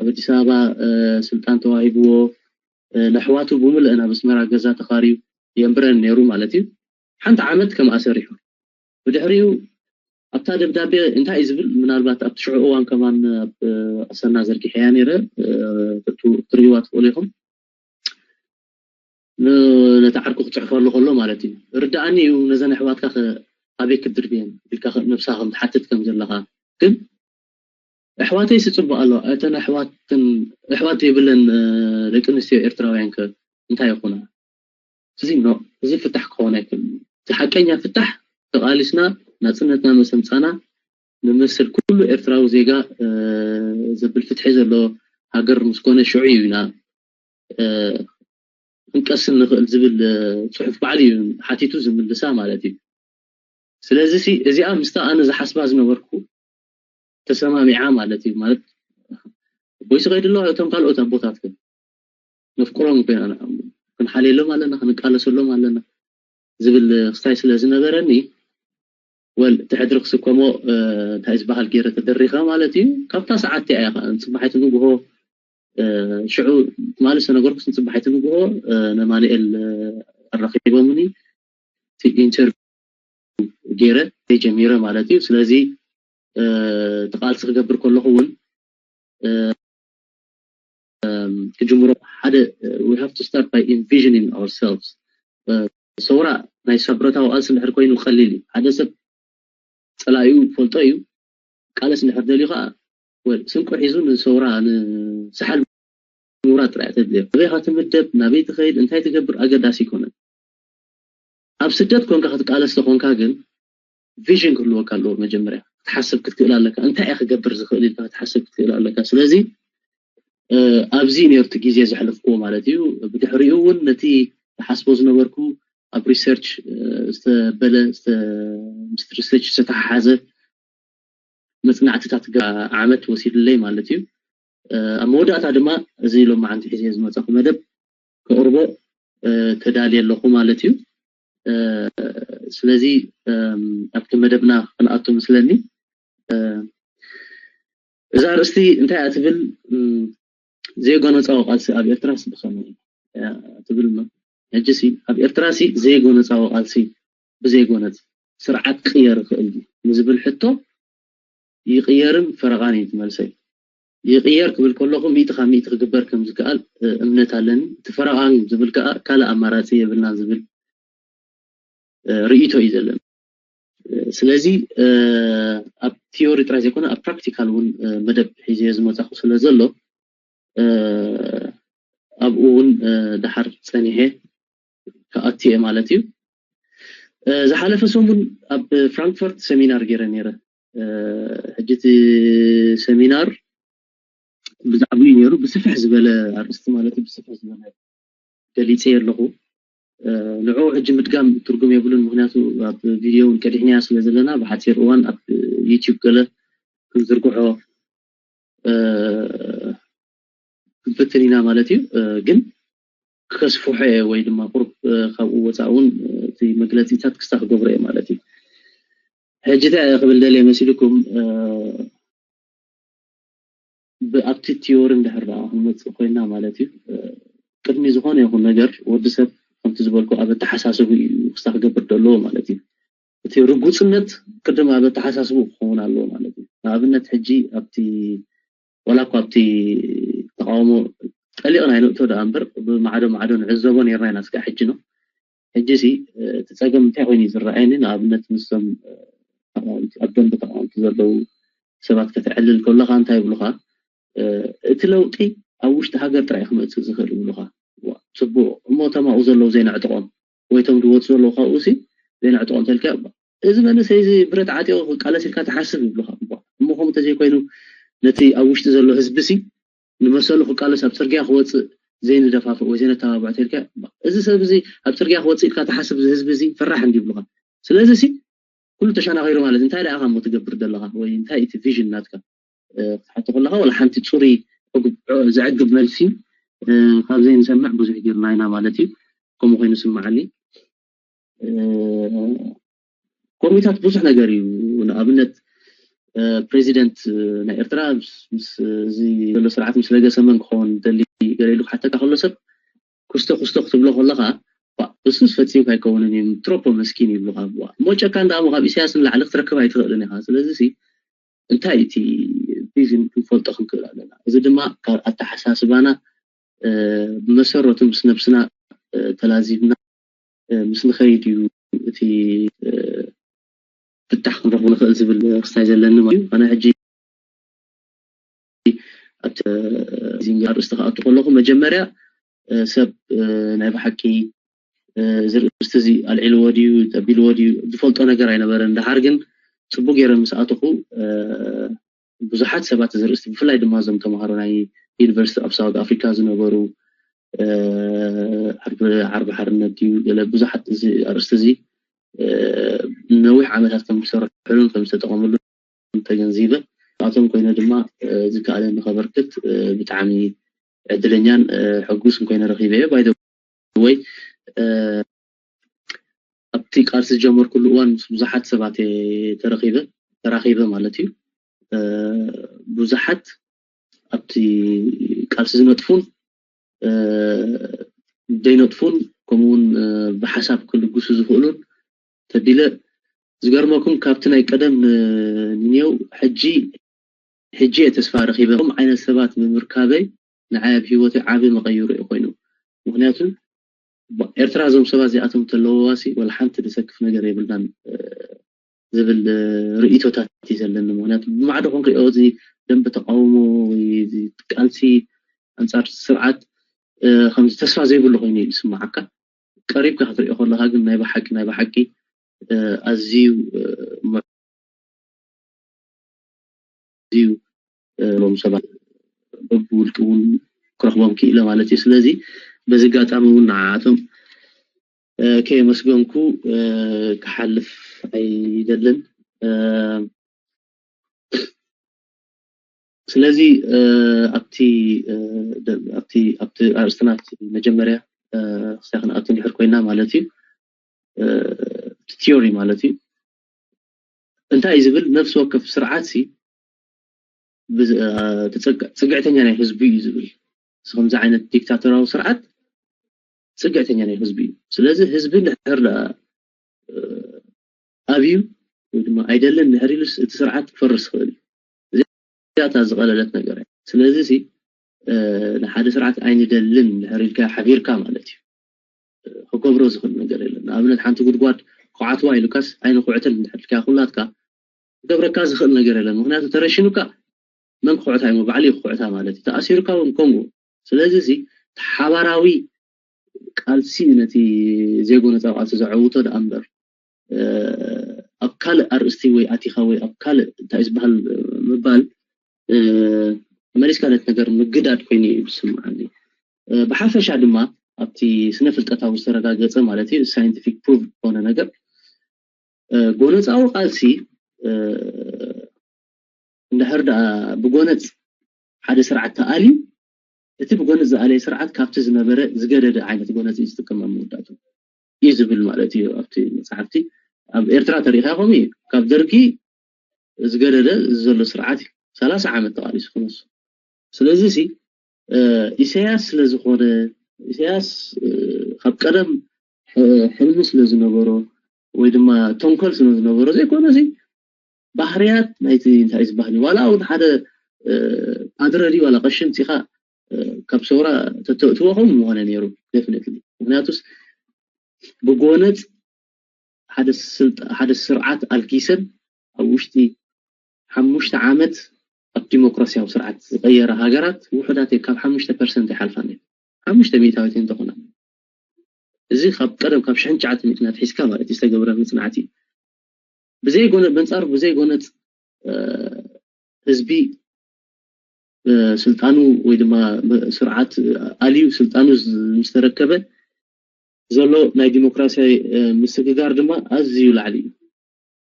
ኣብ ኣዲስ ኣበባ ስልጣን ተዋሂብዎ ነሕዋቱ ብምልእን ኣብ ኣስመራ ገዛ ተኻርዩ የንብረን ነይሩ ማለት እዩ። ሓንቲ ዓመት ከምኣ ሰሪሑ ብድሕሪኡ ኣብታ ደብዳቤ እንታይ እዩ ዝብል? ምናልባት ኣብቲ ሽዑ እዋን ከማን ኣብ ኣሰና ዘርጊሐያ ነይረ ክትርእይዋ ትኽእሉ ኢኹም። ነቲ ዓርኩ ክፅሕፈሉ ከሎ ማለት እዩ። ርድኣኒ እዩ ነዘን ኣሕዋትካ ኣበይ ክትድርብየን ኢልካ ነብስኻ ከም ትሓትት ከም ዘለኻ ግን ኣሕዋተይ ስፅቡቅ ኣለዋ እተን ኣሕዋትን ኣሕዋት የብለን ደቂ ኣንስትዮ ኤርትራውያን ከ እንታይ ይኹና? እዚ ኖ እዚ ፍታሕ ክኸውን ኣይክእልን። እቲ ሓቀኛ ፍታሕ ተቓሊስና ናፅነትና መሰምፃና ንመስል ኩሉ ኤርትራዊ ዜጋ ዘብል ፍትሒ ዘሎ ሃገር ምስኮነ ሽዑ እዩ ኢና ክንቀስን ንኽእል ዝብል ፅሑፍ ባዕሉ እዩ ሓቲቱ ዝምልሳ ማለት እዩ። ስለዚ ሲ እዚኣ ምስታ ኣነ ዝሓስባ ዝነበርኩ ተሰማሚዓ ማለት እዩ። ማለት ቦይስ ከይድሎ እቶም ካልኦት ኣቦታት ግን ነፍቅሮም ኮይና ክንሓልየሎም ኣለና ክንቃለሰሎም ኣለና ዝብል ክስታይ ስለ ዝነበረኒ ወል እቲ ሕድሪ ክስከሞ እንታይ ዝበሃል ገይረ ተደሪኸ ማለት እዩ። ካብታ ሰዓት እያ ከዓ ንፅባሒቲ ንግሆ ሽዑ ትማሊ ዝተነገርኩስ ንፅባሒቲ ንግሆ ነማንኤል ኣራኺቦምኒ ኢንተርቪው ገይረ ጀሚረ ማለት እዩ። ስለዚ እቲ ቃልሲ ክገብር ከለኹ እውን ክጅምሮ ሓደ we have to start by envisioning ourselves ሰውራ ናይ ሰብ ብረታዊ ቃልሲ እንድሕር ኮይኑ ቀሊል እዩ። ሓደ ሰብ ፀላኢኡ ፈልጦ እዩ። ቃለስ እንድሕር ደልዩ ከዓ ስንቁ ሒዙ ንሰውራ ንሰሓል ምውራድ ጥራይ ተድልዮ። ኣበይ ካ ትምደብ፣ ናበይ ትኸይድ፣ እንታይ ትገብር ኣገዳሲ ኣይኮነን። ኣብ ስደት ኮንካ ክትቃለስ ተኾንካ ግን ቪዥን ክህልወካ ኣለዎ። መጀመርያ ክትሓስብ ክትክእል ኣለካ። እንታይ እየ ክገብር ዝኽእል ኢልካ ክትሓስብ ክትክእል ኣለካ። ስለዚ ኣብዚ ነርቱ ግዜ ዘሕለፍክዎ ማለት እዩ። ብድሕሪኡ እውን ነቲ ዝሓስቦ ዝነበርኩ ኣብ ሪሰርች ዝተበለ ምስ ሪሰርች ዝተተሓሓዘ መፅናዕትታት ዓመት ወሲድለይ ማለት እዩ። ኣብ መወዳእታ ድማ እዚ ሎማዓንቲ ሒዘ ዝመፀኹ መደብ ከቕርቦ ተዳልየ ኣለኹ ማለት እዩ። ስለዚ ኣብቲ መደብና ክንኣቱ ምስለኒ እዛ ርእስቲ እንታይ እያ ትብል? ዘይጎነፃዊ ቃልሲ ኣብ ኤርትራስ ብኸመይ ትብል? ሕጂ ሲ ኣብ ኤርትራ ሲ ዘይጎነፃዊ ቃልሲ ብዘይጎነፅ ስርዓት ክቕየር ይኽእል ንዝብል ሕቶ ይቕየርን ፈረቓን እዩ ትመልሰይ። ይቕየር ክብል ከለኹ ሚእቲ ካብ ሚእቲ ክግበር ከም ዝከኣል እምነት ኣለኒ። እቲ ፈረቓን ዝብል ከዓ ካልእ ኣማራፂ የብልና ዝብል ርእይቶ እዩ ዘለና። ስለዚ ኣብ ቲዮሪ ጥራይ ዘይኮነ ኣብ ፕራክቲካል እውን መደብ ሒዘዮ ዝመፃኹ ስለ ዘሎ ኣብኡ እውን ደሓር ፀኒሐ ክኣቱ እየ ማለት እዩ። ዝሓለፈ ሰሙን ኣብ ፍራንክፈርት ሰሚናር ገይረ ነይረ። ሕጂ እቲ ሰሚናር ብዛዕባኡ እዩ ነይሩ። ብስፍሕ ዝበለ ኣርእስቲ ማለት እዩ፣ ብስፍሕ ዝበለ ገሊፀ ኣለኹ። ንዕኡ ሕጂ ምድጋም ትርጉም የብሉን፣ ምክንያቱ ኣብ ቪድዮ እውን ቀዲሕናያ ስለ ዘለና ብሓፂር እዋን ኣብ ዩቲዩብ ገለ ክንዝርግሖ ክንፍትን ኢና ማለት እዩ። ግን ከስፍሖ ወይ ድማ ቁሩብ ካብኡ ወፃእ እውን እቲ መግለፂታት ክስታ ክገብሮ እየ ማለት እዩ። ሕጂ እንታይ ክብል ደልየ መሲልኩም፣ ብኣብቲ ቲዮሪ እንድሕር ደኣ ክንመፅእ ኮይና ማለት እዩ፣ ቅድሚ ዝኾነ ይኹን ነገር ወዲ ሰብ ከምቲ ዝበልኩ ኣብ ኣተሓሳስቡ እዩ ክስታ ክገብር ዘለዎ ማለት እዩ። እቲ ርጉፅነት ቅድም ኣብ ኣተሓሳስቡ ክኸውን ኣለዎ ማለት እዩ። ንኣብነት ሕጂ ኣብቲ ዋላ እኳ ኣብቲ ተቃውሞ ጠሊቕና ኣይንእቶ ደኣ እምበር ብማዕዶ ማዕዶ ንዕዘቦ ነርና ኢና ስጋዕ ሕጂ ነው። ሕጂ ሲ እቲ ፀገም እንታይ ኮይኑ እዩ ዝረኣየኒ? ንኣብነት ምስቶም ኣብ ደንበ ተቃወምቲ ዘለዉ ሰባት ከተዕልል ከለካ እንታይ ይብሉካ? እቲ ለውጢ ኣብ ውሽጢ ሃገር ጥራይ ክመፅእ ዝኽእል ይብሉካ። ፅቡቅ እሞ እቶም ኣብኡ ዘለዉ ዘይነዕጥቆም ወይ እቶም ዝወፁ ዘለዉ ካብኡ ሲ ዘይነዕጥቆም ተልካ እዚ መንእሰይ እዚ ብረት ዓጢቑ ክቃለስ ኢልካ ትሓስብ ይብሉካ። እሞ ከምኡ እንተዘይኮይኑ ነቲ ኣብ ውሽጢ ዘሎ ህዝቢ ሲ ንመሰሉ ክቃለስ ኣብ ፅርግያ ክወፅእ ዘይንደፋፍእ ወይ ዘይነተባብዖ ተልካ እዚ ሰብ እዚ ኣብ ፅርግያ ክወፅእ ኢልካ ትሓስብ እዚ ህዝቢ እዚ ፈራሕ እንዲ ይብሉካ። ስለዚ ሲ ኩሉ ተሻናኺሩ ማለት እንታይ ደኣ ካሞ ትገብር ዘለኻ ወይ እንታይ እቲ ቪዥን ናትካ ክትሓቶ ከለኻ ዋላ ሓንቲ ፅሩይ ዘዕግብ መልሲ ካብ ዘይንሰምዕ ብዙሕ ጌርና ኢና ማለት እዩ። ከምኡ ኮይኑ ስምዓኒ። ኮሚታት ብዙሕ ነገር እዩ። ንኣብነት ፕሬዚደንት ናይ ኤርትራ ምስ እዚ ዘሎ ስርዓት ምስ ለገሰ መን ክኸውን ደሊ ገለ ኢሉ ክሓተካ ከሎ ሰብ ኩስቶ ኩስቶ ክትብሎ ከለኻ እሱስ ፈፂምካ ኣይከውንን እዩ ትሮፖ መስኪን ይብሉካ። እሞ ጨካን ደኣ ካብ ኢሳያስ ንላዕሊ ክትረክብ ኣይትኽእልን ኢኻ። ስለዚ እንታይ እቲ ቪዥን ክንፈልጦ ክንክእል ኣለና። እዚ ድማ ካብ ኣተሓሳስባና ብመሰረቱ ምስ ነብስና ተላዚብና ምስ ንኸይድ እዩ እቲ ፍታሕ ክንረኽቡ ንኽእል ዝብል ክስታይ ዘለኒ ማለት እዩ። ኣነ ሕጂ ኣብቲ ዚንጋ ኣርእስቲ ክኣቱ ከለኹ መጀመርያ ሰብ ናይ ብሓቂ እዚ ርእስቲ እዚ ኣልዒልዎ ድዩ ጠቢልዎ ድዩ ዝፈልጦ ነገር ኣይነበረን። ደሓር ግን ፅቡቅ ገይረ ምስ ኣተኹ ብዙሓት ሰባት እዚ ርእስቲ ብፍላይ ድማ እዞም ተምሃሮ ናይ ዩኒቨርሲቲ ኣብ ሳውት ኣፍሪካ ዝነበሩ ዓርቢ ሓርነት ድዩ ገለ ብዙሓት እዚ ኣርእስቲ እዚ ነዊሕ ዓመታት ከም ዝሰርሕሉን ከም ዝተጠቐምሉ ተገንዚበ ካብኣቶም ኮይነ ድማ ዝከኣለኒ ከበርክት ብጣዕሚ ዕድለኛን ሕጉስን ኮይነ ረኺበዮ። ባይ ወይ ኣብቲ ቃልሲ ዝጀመርኩሉ እዋን ምስ ብዙሓት ሰባት ተረኺበ ተራኺበ ማለት እዩ። ብዙሓት ኣብቲ ቃልሲ ዝነጥፉን ዘይነጥፉን ከምኡውን ብሓሳብ ክልግሱ ዝኽእሉን ተቢለ ዝገርመኩም ካብቲ ናይ ቀደም ንኔው ሕጂ ሕጂ እየ ተስፋ ረኺበ። ከም ዓይነት ሰባት ብምርካበይ ንዓይ ኣብ ህይወተይ ዓቢ መቐይሮ እዩ ኮይኑ። ምክንያቱ ኤርትራ እዞም ሰባት እዚኣቶም ተለወዋሲ ወላ ሓንቲ ዝሰክፍ ነገር የብልናን ዝብል ርእቶታት እዩ ዘለኒ። ምክንያቱ ብማዕዶ ክንሪኦ እዚ ደንበ ተቃውሞ ወይ ቃልሲ ኣንፃር ስርዓት ከምዚ ተስፋ ዘይብሉ ኮይኑ እዩ ዝስማዓካ። ቀሪብካ ክትሪኦ ከለካ ግን ናይ ብሓቂ ናይ ብሓቂ ኣዝዩ እዩ ሎም ሰባት በብውልቂ እውን ክረክቦም ክኢለ ማለት እዩ። ስለዚ በዚ ኣጋጣሚ እውን ንዓኣቶም ከየመስገንኩ ክሓልፍ ኣይደልን። ስለዚ ኣብቲ ኣብቲ ኣብቲ ኣርእስትና መጀመርያ ክስታይ ክንኣቱ እንድሕር ኮይና ማለት እዩ እቲ ቲዮሪ ማለት እዩ እንታይ እዩ ዝብል ነፍሲ ወከፍ ስርዓት ሲ ጽግዕተኛ ናይ ህዝቢ እዩ ዝብል። ከምዚ ዓይነት ዲክታቶራዊ ስርዓት ጽግዕተኛ ናይ ህዝቢ እዩ። ስለዚ ህዝቢ እንድሕር ኣብዩ ወይ ድማ ኣይደልን እንድሕር ኢሉስ እቲ ስርዓት ክፈርስ ይኽእል እዩ። እዚኣታ ዝቐለለት ነገር እያ። ስለዚ ንሓደ ስርዓት ኣይንደልን እንድሕር ኢልካ ሓቢርካ ማለት እዩ። ክገብሮ ዝኽእል ነገር የለን። ንኣብነት ሓንቲ ጉድጓድ ክዓትዋ ኢሉካስ ኣይንኹዕትን እንድሕር ኢልካ ኩላትካ ክገብረካ ዝኽእል ነገር የለን። ምክንያቱ ተረሽኑካ መን ክኹዕታ እዩ ባዕሉ እዩ ክኹዕታ ማለት እዩ ተኣሲሩካ እውን ከምኡ ስለዚ እዚ ሓባራዊ ቃልሲ ነቲ ዜጎ ነፃ ቃልሲ ዘዐውቶ ደኣ እምበር ኣብ ካልእ ኣርእስቲ ወይ ኣቲኻ ወይ ኣብ ካልእ እንታይ ዝበሃል ምባል መሊስካ ነቲ ነገር ምግዳድ ኮይኑ እዩ ዝስምዓኒ። ብሓፈሻ ድማ ኣብቲ ስነ ፍልጠታዊ ዝተረጋገፀ ማለት እዩ፣ ሳይንቲፊክ ፕሩቭ ዝኾነ ነገር፣ ጎነፃዊ ቃልሲ እንድሕር ደኣ ብጎነፅ ሓደ ስርዓት ተኣልዩ፣ እቲ ብጎነፅ ዝኣለየ ስርዓት ካብቲ ዝነበረ ዝገደደ ዓይነት ጎነፅ እዩ ዝጥቀም ኣብ መወዳእቱ እዩ ዝብል ማለት እዩ ኣብቲ መፅሓፍቲ። ኣብ ኤርትራ ተሪኢኻ ከምኡ እዩ። ካብ ደርጊ ዝገደደ ዘሎ ስርዓት እዩ። ሰላሳ ዓመት ተቓሊሱ ክነሱ። ስለዚ ሲ ኢሳያስ ስለዝኾነ፣ ኢሳያስ ካብ ቀደም ሕልሚ ስለዝነበሮ ወይ ድማ ተንኮል ስለዝነበሮ ዘይኮነ ሲ ባህርያት ናይቲ እንታይ ዝበሃል እዩ። ዋላ እውን ሓደ ፓድረ ድዩ ዋላ ቀሺ ምፂኻ ካብ ሰውራ ተተእትዎ ከምኡ ምኾነ ነይሩ። ደፍነትሊ ምክንያቱስ ብጎነፅ ሓደ ስርዓት ኣልጊሰን ኣብ ውሽጢ ሓሙሽተ ዓመት ኣብ ዲሞክራሲያዊ ስርዓት ዝቀየረ ሃገራት ውሑዳት ካብ ሓሙሽተ ፐርሰንት ይሓልፋን ሓሙሽተ ሚእታዊት እንተኾና፣ እዚ ካብ ቀደም ካብ ሽሕን ትሽዓተ ሚእትን ኣትሒዝካ ማለት ዝተገብረ መፅናዕቲ እዩ። ብዘይ ጎነ በንፃሩ ብዘይ ጎነፅ ህዝቢ ስልጣኑ ወይ ድማ ስርዓት ኣልዩ ስልጣኑ ምስ ተረከበ ዘሎ ናይ ዲሞክራሲያዊ ምስግጋር ድማ ኣዝዩ ላዕሊ እዩ።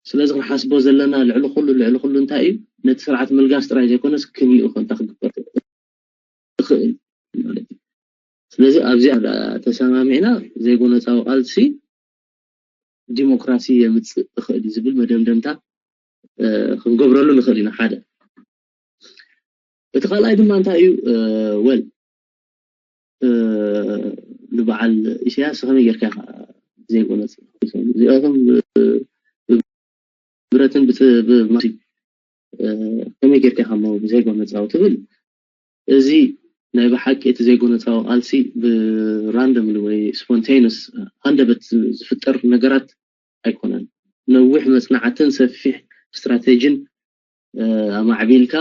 ስለዚ ክንሓስቦ ዘለና ልዕሊ ኩሉ ልዕሊ ኩሉ እንታይ እዩ፣ ነቲ ስርዓት ምልጋስ ጥራይ ዘይኮነስ ክንይኡ ከንታ ክግበር ይኽእል ማለት እዩ። ስለዚ ኣብዚኣ ተሰማሚዕና ዘይጎነፃዊ ቃልሲ ዲሞክራሲ የምፅእ ይኽእል እዩ ዝብል መደምደምታ ክንገብረሉ ንኽእል ኢና። ሓደ እቲ ካልኣይ ድማ እንታይ እዩ፣ ወል ንበዓል ኢሳያስ ከመይ ጌርካ ኢኻ ዘይጎነፅ እዚኣቶም ብብረትን ብማሲ ከመይ ጌርካ ኢኻ ሞ ብዘይጎነፃዊ ትብል? እዚ ናይ ብሓቂ እቲ ዘይጎነፃዊ ቃልሲ ብራንደምሊ ወይ ስፖንቴንስ ሃንደበት ዝፍጠር ነገራት ኣይኮነን። ነዊሕ መፅናዕትን ሰፊሕ ስትራቴጂን ኣማዕቢልካ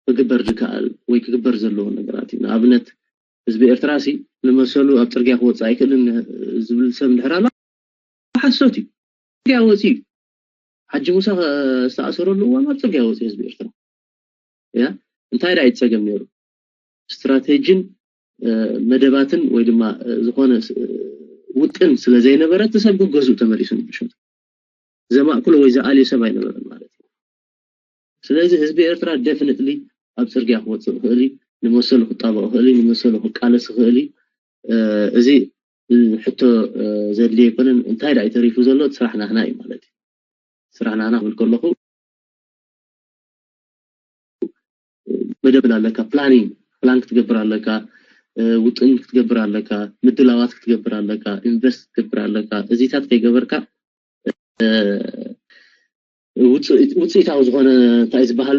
ክግበር ዝከኣል ወይ ክግበር ዘለዎ ነገራት እዩ። ንኣብነት ህዝቢ ኤርትራ ሲ ንመሰሉ ኣብ ፅርግያ ክወፅእ ኣይክእልን ዝብል ሰብ እንድሕር ኣሎ ሓሶት እዩ። ፅርግያ ወፂኡ እዩ። ሓጂ ሙሳ ዝተኣሰረሉ እዋን ኣብ ፅርግያ ወፂኡ ህዝቢ ኤርትራ። ያ እንታይ ደኣ ይፀገም ነይሩ? ስትራቴጂን መደባትን ወይ ድማ ዝኾነ ውጥን ስለ ዘይነበረ እቲ ሰብ ግን ገዝኡ ተመሊሱ ንብሸቱ ዘማእክሎ ወይ ዝኣልዮ ሰብ ኣይነበረን ማለት እዩ። ስለዚ ህዝቢ ኤርትራ ደፍንትሊ ኣብ ፅርግያ ክወፅእ ይኽእል እዩ፣ ንመሰሉ ክጣበቕ ይኽእል እዩ፣ ንመሰሉ ክቃለስ ይኽእል እዩ። እዚ ሕቶ ዘድልዮ ኣይኮነን። እንታይ ደኣ ተሪፉ ዘሎ? እቲ ስራሕ ናህና እዩ ማለት እዩ። ስራሕ ናህና ክብል ከለኹ መደብ ኣለካ፣ ፕላኒንግ ፕላን ክትገብር ኣለካ፣ ውጥን ክትገብር ኣለካ፣ ምድላዋት ክትገብር ኣለካ፣ ኢንቨስት ክትገብር ኣለካ። እዚታት ከይገበርካ ውፅኢታዊ ዝኾነ እንታይ ዝበሃል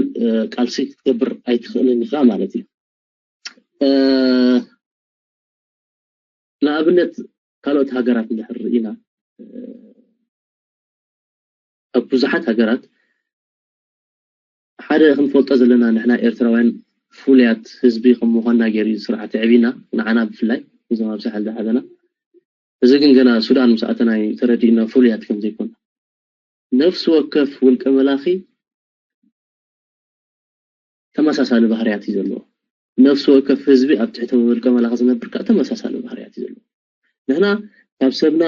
ቃልሲ ክትገብር ኣይትኽእልን ኢኻ ማለት እዩ። ንኣብነት ካልኦት ሃገራት እንድሕር ርኢና ኣብ ብዙሓት ሃገራት ሓደ ክንፈልጦ ዘለና ንሕና ኤርትራውያን ፍሉያት ህዝቢ ከም ምዃንና ገይሩ እዩ ስርዓት የዕቢና ንዓና ብፍላይ እዞም ኣብ ሳሕል ዝሓዘና። እዚ ግን ገና ሱዳን ምስ ኣተና እዩ ተረዲእና ፍሉያት ከም ዘይኮና። ነፍሲ ወከፍ ውልቀ መላኺ ተመሳሳሊ ባህርያት እዩ ዘለዎ። ነፍሲ ወከፍ ህዝቢ ኣብ ትሕቲ ውልቀ መላኺ ዝነብር ከዓ ተመሳሳሊ ባህርያት እዩ ዘለዎ። ንሕና ካብ ሰብና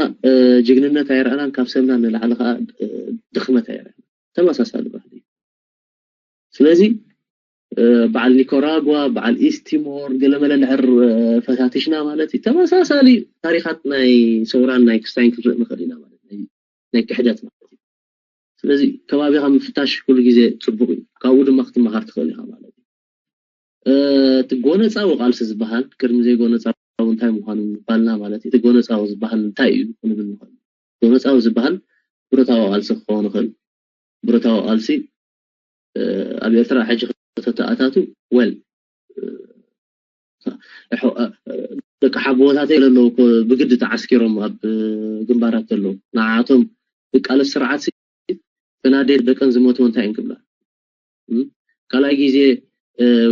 ጅግንነት ኣይረኣናን፣ ካብ ሰብና ንላዕሊ ከዓ ድኽመት ኣይረኣናን። ተመሳሳሊ ባህሊ እዩ። ስለዚ በዓል ኒኮራጓ፣ በዓል ኢስት ቲሞር ገለመለ እንድሕር ፈታቲሽና ማለት እዩ ተመሳሳሊ ታሪኻት ናይ ሰውራን ናይ ክስታይን ክንርኢ ንኽእል ኢና ማለት ናይ ክሕደት ማለት እዩ። ስለዚ ከባቢኻ ምፍታሽ ኩሉ ግዜ ፅቡቅ እዩ። ካብኡ ድማ ክትመሃር ትኽእል ኢኻ ማለት እዩ። እቲ ጎነፃዊ ቃልሲ ዝበሃል ቅድሚ ዘይጎነፃዊ እንታይ ምዃኑ ምባልና ማለት እዩ። እቲ ጎነፃዊ ዝበሃል እንታይ እዩ ክንብል ንኽእል። ጎነፃዊ ዝበሃል ብረታዊ ቃልሲ ክኸውን ይኽእል። ብረታዊ ቃልሲ ኣብ ኤርትራ ሕጂ ከተተኣታቱ ወል ደቂ ሓቦታተይ ዘለዉ ብግዲ ተዓስኪሮም ኣብ ግንባራት ዘለዉ ንዓቶም ዝቃለስ ስርዓት ተናዴ ደቀን ዝሞትዎ እንታይ እንክብላ ካልኣይ ግዜ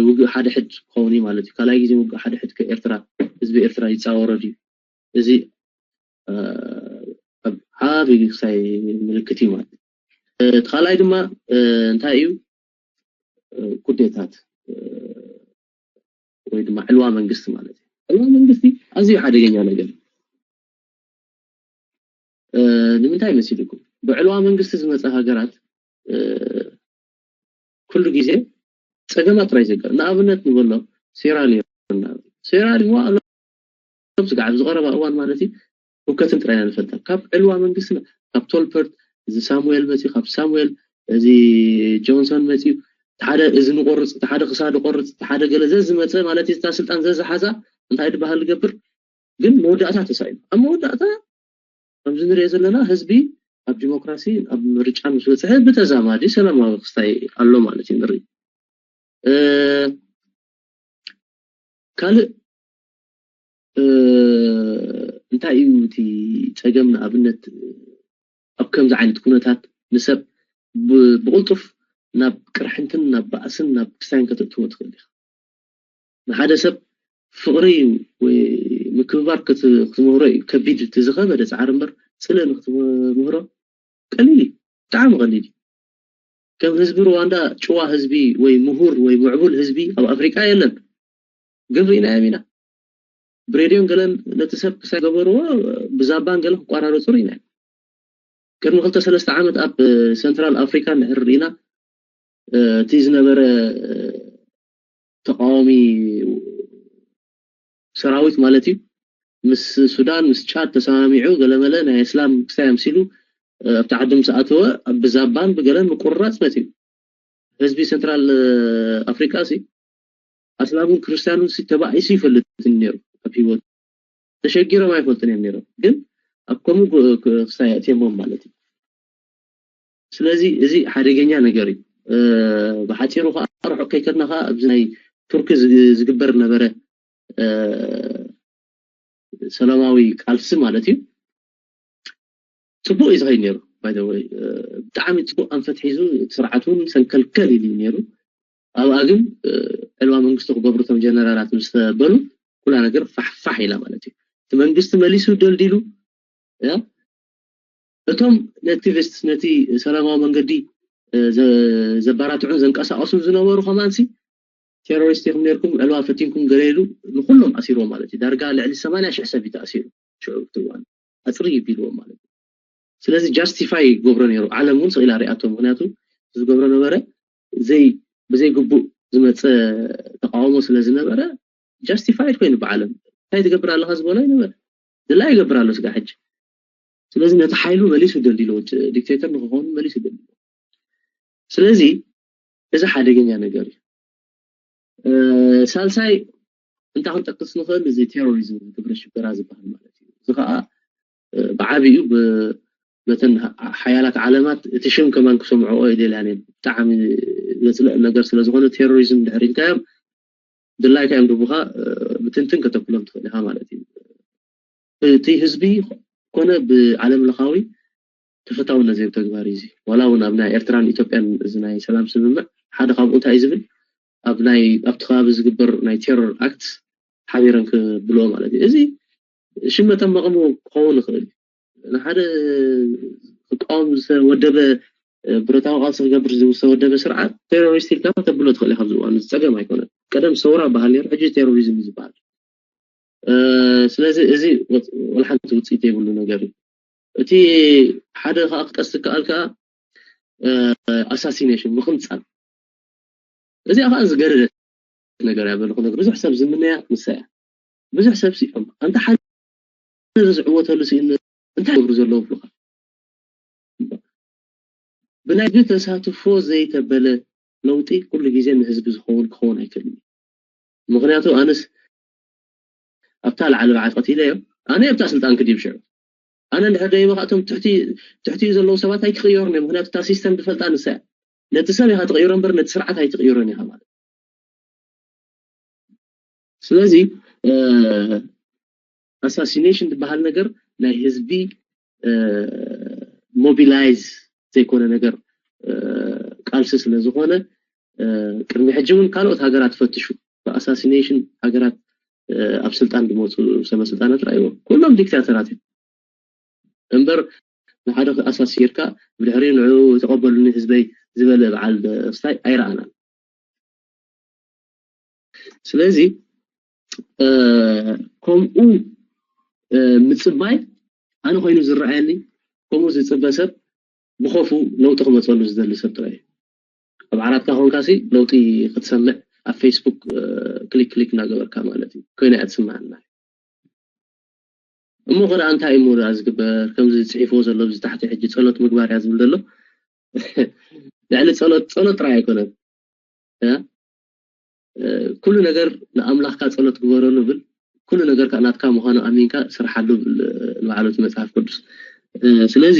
ውግእ ሓደ ሕድ ክኸውን እዩ ማለት እዩ። ካልኣይ ግዜ ውግእ ሓደ ሕድ ከኤርትራ ህዝቢ ኤርትራ ይፃወሮ ድዩ? እዚ ኣብ ዓብዪ ክሳይ ምልክት እዩ ማለት እዩ። እቲ ካልኣይ ድማ እንታይ እዩ? ኩዴታት ወይ ድማ ዕልዋ መንግስቲ ማለት እዩ። ዕልዋ መንግስቲ ኣዝዩ ሓደገኛ ነገር እዩ። ንምንታይ መሲልኩም? ብዕልዋ መንግስቲ ዝመፀ ሃገራት ኩሉ ግዜ ፀገማት ጥራይ ዘጋጥም። ንኣብነት ንበሎ ሴራሊዮን፣ ሴራሊዮን ኣብ ስጋዕ ኣብ ዝቐረባ እዋን ማለት እዩ ህውከትን ጥራይ ኢና ንፈልጣ። ካብ ዕልዋ መንግስቲ ካብ ቶልፐርት እዚ ሳሙኤል መፅዩ፣ ካብ ሳሙኤል እዚ ጆንሰን መፅዩ፣ ሓደ እዚ ንቆርፅ፣ ሓደ ክሳድ ቆርፅ፣ ሓደ ገለ ዘዝመፀ ማለት እዩ። እታ ስልጣን ዘዝሓዛ እንታይ ድበሃል ዝገብር ግን መወዳእታ ተሳኢኑ። ኣብ መወዳእታ ከምዚ ንሪኦ ዘለና ህዝቢ ኣብ ዲሞክራሲ ኣብ ምርጫ ምስ በፅሐ ብተዛማዲ ሰላማዊ ክስታይ ኣሎ ማለት እዩ ንርኢ። ካልእ እንታይ እዩ እቲ ፀገም? ንኣብነት ኣብ ከምዚ ዓይነት ኩነታት ንሰብ ብቕልጡፍ ናብ ቅርሕንትን ናብ ባእስን ናብ ክስታይን ከተእትዎ ትኽእል ኢኻ። ንሓደ ሰብ ፍቕሪ ወይ ምክብባር ክትምህሮ እዩ ከቢድ፣ እቲ ዝኸበደ ፃዕሪ እምበር ፅልእ ንክትምህሮ ቀሊል እዩ፣ ብጣዕሚ ቀሊል እዩ። ከም ህዝቢ ሩዋንዳ ጭዋ ህዝቢ ወይ ምሁር ወይ ምዕቡል ህዝቢ ኣብ ኣፍሪቃ የለን። ግን ርኢናዮም ኢና። ብሬድዮን ገለን ነቲ ሰብ ክሳይ ገበርዎ ብዛባን ገለ ክቋራረፁ ርኢናዮም። ቅድሚ ክልተ ሰለስተ ዓመት ኣብ ሰንትራል ኣፍሪካ እንድሕር ርኢና እቲ ዝነበረ ተቃዋሚ ሰራዊት ማለት እዩ ምስ ሱዳን ምስ ጫድ ተሰማሚዑ ገለመለ ናይ እስላም ክሳይ ኣምሲሉ ኣብቲ ዓዲ ምስ ኣተወ ብዛባን ብገለን ምቁርራፅ መፅዩ። ህዝቢ ሰንትራል ኣፍሪካ ሲ ኣስላምን ክርስትያኑን ሲ ተባኢሱ ይፈልጥ ነይሩ ኣብ ህይወቱ። ተሸጊሮም ኣይፈልጡን እዮም ነይሮም። ግን ኣብ ከምኡ ክሳይ ኣእትዮሞም ማለት እዩ። ስለዚ እዚ ሓደገኛ ነገር እዩ። ብሓፂሩ ከዓ ርሑቕ ከይከድና ከዓ ኣብዚ ናይ ቱርኪ ዝግበር ነበረ ሰላማዊ ቃልሲ ማለት እዩ። ፅቡቅ እዩ ዝኸይድ ነይሩ። ባይወይ ብጣዕሚ ፅቡቅ ኣንፈት ሒዙ ስርዓት እውን ሰንከልከል ኢሉ ነይሩ። ኣብኣ ግን ዕልዋ መንግስቲ ክገብሩ እቶም ጀነራላት ምስ ተበሉ ኩላ ነገር ፋሕፋሕ ኢላ ማለት እዩ። እቲ መንግስቲ መሊሱ ደልዲሉ እቶም ኣክቲቪስት ነቲ ሰላማዊ መንገዲ ዘባራትዑን ዘንቀሳቀሱን ዝነበሩ ከማንሲ ቴሮሪስት ኢኹም ነርኩም ዕልዋ ፈቲንኩም ገለ ኢሉ ንኩሎም ኣሲርዎም ማለት እዩ። ዳርጋ ልዕሊ ሰማንያ ሽሕ ሰብ እዩ ተኣሲሩ ሽዑ እቲ እዋን ኣፅሪ ይቢልዎም ማለት እዩ። ስለዚ ጃስቲፋይ ይገብሮ ነይሩ። ዓለም እውን ስቕ ኢላ ሪኣቶ። ምክንያቱ ዝገብሮ ነበረ ዘይ ብዘይ ግቡእ ዝመፀ ተቃውሞ ስለ ዝነበረ ጃስቲፋይድ ኮይኑ ብዓለም እንታይ ትገብር ኣለካ ዝበሎ ይነበረ ድላ ይገብር ኣሎ ስጋ ሕጂ። ስለዚ ነቲ ሓይሉ መሊሱ ደልዲሎ ዲክቴተር ንክኸውን መሊሱ ደልዲሎ። ስለዚ እዚ ሓደገኛ ነገር እዩ። ሳልሳይ እንታይ ክንጠቅስ ንኽእል? እዚ ቴሮሪዝም ግብረ ሽበራ ዝበሃል ማለት እዩ። እዚ ከዓ ብዓብኡ በተን ሓያላት ዓለማት እቲ ሽም ከማን ክሰምዕኦ ይደልያን እየን። ብጣዕሚ ዘፅልእ ነገር ስለዝኾነ ቴሮሪዝም ድሕር ኢልካዮም ድላይካ እዮም ድቡኻ ብትንትን ከተብሎም ትኽእል ኢኻ ማለት እዩ። እቲ ህዝቢ ኮነ ብዓለም ለኻዊ ተፈታውነት ዘይብ ተግባር እዩ። ዋላ እውን ኣብ ናይ ኤርትራን ኢትዮጵያን እዚ ናይ ሰላም ስምምዕ ሓደ ካብኡ እንታይ እዩ ዝብል ኣብ ናይ ኣብቲ ከባቢ ዝግበር ናይ ቴሮር ኣክት ሓቢረን ክብልኦ ማለት እዩ። እዚ ሽም መጠመቕሙ ክኸውን ይኽእል እዩ። ንሓደ ክቃወም ዝተወደበ ብረታዊ ቃልሲ ክገብር ዝተወደበ ስርዓት ቴሮሪስት ኢልካ ተብሎ ትኽእል ኢኻ። ኣብዚ እዋን እዚ ፀገም ኣይኮነን። ቀደም ሰውራ በሃል ነይሩ፣ ሕጂ ቴሮሪዝም እዩ ዝበሃል። ስለዚ እዚ ወላ ሓንቲ ውፅኢት ዘይብሉ ነገር እዩ። እቲ ሓደ ከዓ ክጠስ ዝከኣል ከዓ ኣሳሲኔሽን ምቕንፃል። እዚኣ ከዓ ዝገደደት ነገር እያ በልኩ። ብዙሕ ሰብ ዝምነያ ንሳ እያ። ብዙሕ ሰብ ሲኦም ኣንታ ሓደ ዝዕወተሉ ስእነት እንታይ ይገብሩ ዘለዉ ብሉካ ብናይ ህዝቢ ተሳትፎ ዘይተበለ ለውጢ ኩሉ ግዜ ንህዝቢ ዝኸውን ክኸውን ኣይክእልን እዩ። ምክንያቱ ኣነስ ኣብታ ላዕሊ በዓል ቀቲለ እዮም ኣነ ኣብታ ስልጣን ክድብ ሽዑ ኣነ እንድሕር ደይበ ካብቶም ትሕቲ ዘለዉ ሰባት ኣይክቕየሩን እዮም። ምክንያቱ እታ ሲስተም ዝፈልጣ ንሳ እያ። ነቲ ሰብ ኢኻ ትቕይሮ እምበር ነቲ ስርዓት ኣይትቕይሮን ኢኻ ማለት ስለዚ ኣሳሲኔሽን ዝበሃል ነገር ናይ ህዝቢ ሞቢላይዝ ዘይኮነ ነገር ቃልሲ ስለ ዝኾነ ቅድሚ ሕጂ እውን ካልኦት ሃገራት ፈትሹ ብኣሳሲኔሽን ሃገራት ኣብ ስልጣን ዝመፁ ሰበ ስልጣናት ራእይዎ ኩሎም ዲክታተራት እዮም። እምበር ንሓደ ኣሳሲርካ ብድሕሪኡ ንዕኡ ተቐበሉኒ ህዝበይ ዝበለ በዓል ስታይ ኣይረኣናን። ስለዚ ከምኡ ምፅባይ ኣነ ኮይኑ ዝረኣየኒ፣ ከምኡ ዝፅበ ሰብ ብኸፉ ለውጢ ክመፀሉ ዝደሊ ሰብ ጥራይ እዩ። ኣብ ዓራትካ ኮንካሲ ለውጢ ክትሰምዕ ኣብ ፌስቡክ ክሊክ ክሊክ እናገበርካ ማለት እዩ። ኮይኑ እያ ትስምዓና። እሞ ከ እንታይ እሞ ደኣ ዝግበር? ከምዚ ዝፅሒፍዎ ዘሎ ኣብዚ ታሕቲ ሕጂ ጸሎት ምግባር እያ ዝብል ዘሎ። ልዕሊ ጸሎት፣ ጸሎት ጥራይ ኣይኮነን። ኩሉ ነገር ንኣምላኽካ ጸሎት ግበረሉ ብል። ኩሉ ነገር ከዓ ናትካ ምዃኑ ኣሚንካ ስርሓሉ ብል ንባዕሉ እቲ መጽሓፍ ቅዱስ። ስለዚ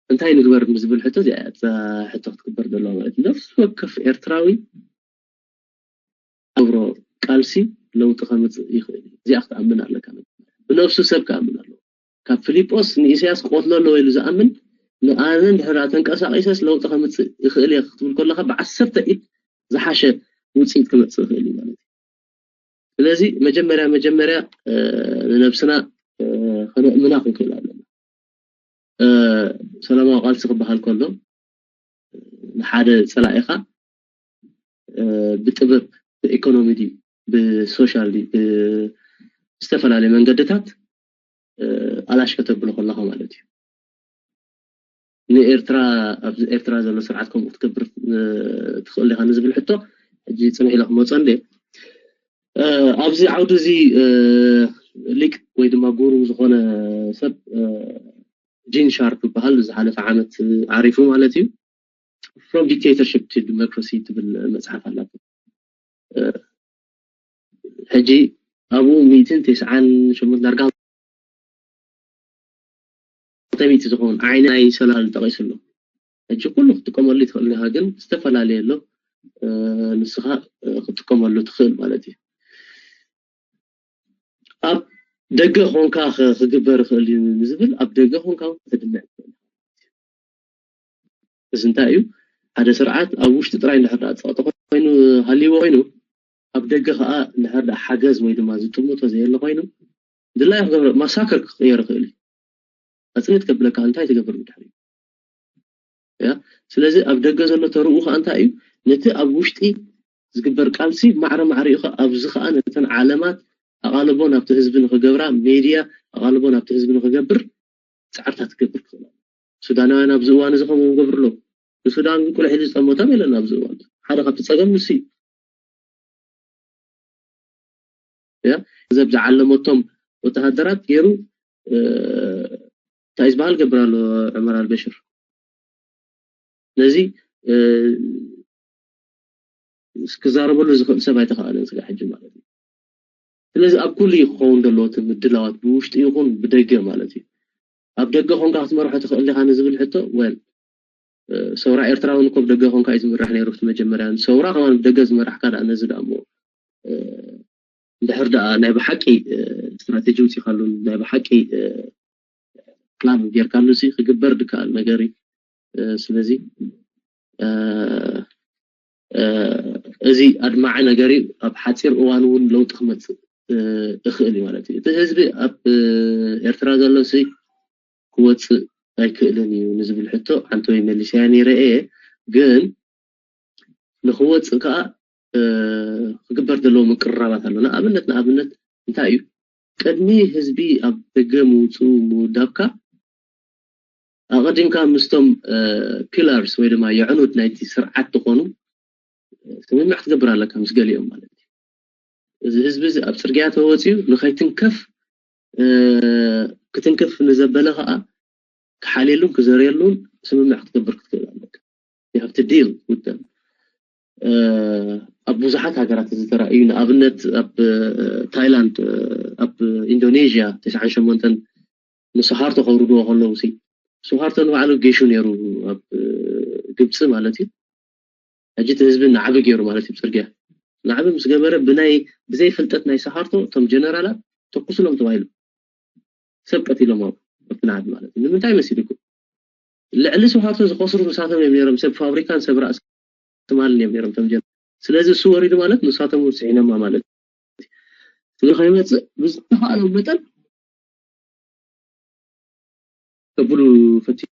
እንታይ ንግበር ዝብል ሕቶ እዚኣ ሕቶ ክትግበር ዘለዋ ማለት እዩ። ነፍሲ ወከፍ ኤርትራዊ ኣብሮ ቃልሲ ለውጢ ከምፅእ ይኽእል እዩ። እዚኣ ክትኣምን ኣለካ። ብነፍሱ ሰብ ክኣምን ኣለዎ። ካብ ፊሊጶስ ንኢሳያስ ክቆትሎ ኣለዎ ኢሉ ዝኣምን ንኣነ እንድሕር ተንቀሳቒሰስ ለውጢ ከምፅእ ይኽእል እየ ክትብል ከለካ ብዓሰርተ ኢድ ዝሓሸ ውፅኢት ክመፅእ ይኽእል እዩ ማለት እዩ። ስለዚ መጀመርያ መጀመርያ ንነብስና ከነእምና ክንክእል ኣለና። ሰላማዊ ቃልሲ ክበሃል ከሎ ንሓደ ፀላኢኻ ብጥበብ ብኢኮኖሚ ድዩ ብሶሻል ድዩ ብዝተፈላለዩ መንገድታት ኣላሽ ከተብሎ ከለኻ ማለት እዩ። ንኤርትራ ኣብዚ ኤርትራ ዘሎ ስርዓት ከምኡ ክትገብር ትኽእል ኢኻ ንዝብል ሕቶ ሕጂ ፅንሕ ኢለ ክመፆ እንደ ኣብዚ ዓውዲ እዚ ሊቅ ወይ ድማ ጉሩ ዝኾነ ሰብ ጂን ሻርፕ ይበሃል። ዝሓለፈ ዓመት ዓሪፉ ማለት እዩ። From Dictatorship to Democracy ትብል መፅሓፍ ኣላቶ። ሕጂ ኣብኡ ሚእትን ተስዓን ሸሞንተን ዳርጋ ሚእቲ ዝኸውን ዓይኒ ናይ ሰላል ጠቒሱ ኣሎ። ሕጂ ኩሉ ክትጥቀመሉ ይትኽእል ኢኻ፣ ግን ዝተፈላለየ ኣሎ ንስኻ ክትጥቀመሉ ትኽእል ማለት እዩ። ኣብ ደገ ኾንካ ክግበር ይኽእል እዩ ንዝብል ኣብ ደገ ኾንካ ክትድምዕ ትኽእል። እዚ እንታይ እዩ? ሓደ ስርዓት ኣብ ውሽጢ ጥራይ እንድሕር ዳኣ ፀቕጢ ኮይኑ ሃልይዎ ኮይኑ ኣብ ደገ ከዓ እንድሕር ዳኣ ሓገዝ ወይ ድማ ዝጥምቶ ዘየለ ኮይኑ ድላይ ክገብረ ማሳከር ክቅየር ይኽእል እዩ። ኣፅንት ከብለካ እንታይ ትገብር ብድሕሪ ያ ስለዚ ኣብ ደገ ዘሎ ተርኡ ከዓ እንታይ እዩ? ነቲ ኣብ ውሽጢ ዝግበር ቃልሲ ማዕረ ማዕሪኡ ከዓ ኣብዚ ከዓ ነተን ዓለማት ኣቓልቦ ናብቲ ህዝቢ ንክገብራ ሜድያ ኣቓልቦ ናብቲ ህዝቢ ንክገብር ፃዕርታት ክገብር ክኽእል። ሱዳናውያን ኣብዚ እዋን እዚ ከምኡ ገብሩ ኣለዉ። ንሱዳን ግን ቁልሕ ኢሉ ዝጠመቶም የለን ኣብዚ እዋን። ሓደ ካብቲ ፀገም ንሱ እዩ። ያ ዘብ ዝዓለመቶም ወተሃደራት ገይሩ እንታይ ዝበሃል ገብር ኣሎ ዑመር ኣልበሽር ነዚ ክዛረበሉ ዝኽእል ሰብ ኣይተኸኣለን ስጋ ሕጂ ማለት እዩ። ስለዚ ኣብ ኩሉ እዩ ክኸውን ዘለዎ እቲ ምድላዋት ብውሽጢ ይኹን ብደገ ማለት እዩ። ኣብ ደገ ኮንካ ክትመርሖ ትኽእል ኢኻ ንዝብል ሕቶ ወል ሰውራ ኤርትራ እውን እኮ ብደገ ኮንካ እዩ ዝምራሕ ነይሩ እቲ መጀመርያ ሰውራ ከማን ብደገ ዝመራሕካ ደኣ ነዚ ደኣ እሞ እንድሕር ደኣ ናይ ብሓቂ ስትራቴጂ ውፂኻሉ ናይ ብሓቂ ፕላን ጌርካሉ ሲ ክግበር ድከኣል ነገር እዩ ስለዚ እዚ ኣድማዒ ነገር እዩ ኣብ ሓፂር እዋን እውን ለውጢ ክመፅእ እኽእል እዩ ማለት እዩ እቲ ህዝቢ ኣብ ኤርትራ ዘሎ ሲ ክወፅእ ኣይክእልን እዩ ንዝብል ሕቶ ዓንተወይ መሊሰያ ነይረ እየ ግን ንክወፅእ ከዓ ክግበር ዘለዎ ምቅርራባት ኣሎ ንኣብነት ንኣብነት እንታይ እዩ ቅድሚ ህዝቢ ኣብ ደገ ምውፅኡ ምውዳብካ ኣቐዲምካ ምስቶም ፒላርስ ወይ ድማ የዕኑድ ናይቲ ስርዓት ዝኾኑ ስምምዕ ክትገብር ኣለካ ምስ ገሊኦም ማለት እዩ እዚ ህዝቢ እዚ ኣብ ፅርግያ ተወፂኡ ንኸይትንከፍ ክትንክፍ ንዘበለ ከዓ ክሓልየሉን ክዘርየሉን ስምምዕ ክትገብር ክትክእል ኣለካ you have to deal with them ኣብ ብዙሓት ሃገራት እዚ ተራእዩ ንኣብነት ኣብ ታይላንድ ኣብ ኢንዶኔዥያ ተስዓን ሸሞንተን ንስኻርቶ ከውርድዎ ከለዉ ሲ ስኻርቶ ንባዕሉ ጌሹ ነይሩ ኣብ ግብፂ ማለት እዩ ሕጂ እቲ ህዝቢ ናዕቢ ገይሩ ማለት እዩ ፅርግያ ናዕቢ ምስ ገበረ ብናይ ብዘይ ፍልጠት ናይ ሰሃርቶ እቶም ጀነራላት ተኩስሎም ተባሂሉ ሰብ ቀቲሎም ኣብ ኣብቲ ናዕቢ ማለት እዩ ንምንታይ መሲልኩም ልዕሊ ሰሃርቶ ዝኸስሩ ንሳቶም እዮም ነይሮም ሰብ ፋብሪካን ሰብ ራእሲ ትማልን እዮም ነይሮም ቶም ጀነራል ስለዚ እሱ ወሪዱ ማለት ንሳቶም እውን ስሒኖማ ማለት እዩ ትግሪ ከይመፅእ ብዝተኻእሎ መጠን ከብሉ ፈትዩ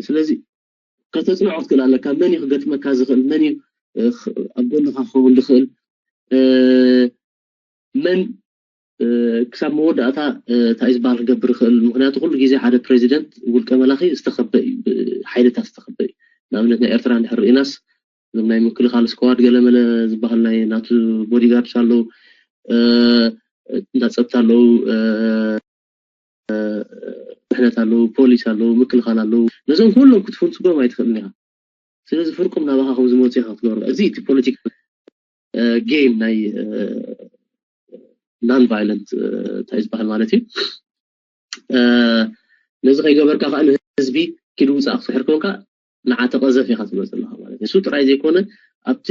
ስለዚ ከተፅንዖ ክትክእል ኣለካ መን እዩ ክገጥመካ ዝኽእል መን እዩ ኣብ ጎንኻ ክኸውን ዝኽእል መን ክሳብ መወዳእታ እንታይ ዝበሃል ክገብር ይኽእል? ምክንያቱ ኩሉ ግዜ ሓደ ፕሬዚደንት ውልቀ መላኺ ዝተኸበ እዩ፣ ብሓይልታት ዝተኸበ እዩ። ንኣብነት ናይ ኤርትራ እንድሕር ርኢናስ እዞም ናይ ምክልኻል ስኳድ ገለመለ ዝበሃል ናይ ናቱ ቦዲጋርድስ ኣለዉ፣ እንዳ ፀጥታ ኣለዉ፣ ድሕነት ኣለዉ፣ ፖሊስ ኣለዉ፣ ምክልኻል ኣለዉ። ነዞም ኩሎም ክትፍንፅጎም ኣይትኽእልን ኢኻ። ስለዚ ፍርቆም ናባኻ ከም ዝመፁ ኢኻ ክትገብሮ። እዚ እቲ ፖለቲካ ጌም ናይ ናን ቫይለንት እንታይ ዝበሃል ማለት እዩ። ነዚ ከይገበርካ ከዓ ንህዝቢ ኪድ ውፃእ ክትሕር ኮንካ ንዓ ተቐዘፍ ኢኻ ትመፅ ኣለኻ ማለት እዩ። እሱ ጥራይ ዘይኮነ ኣብቲ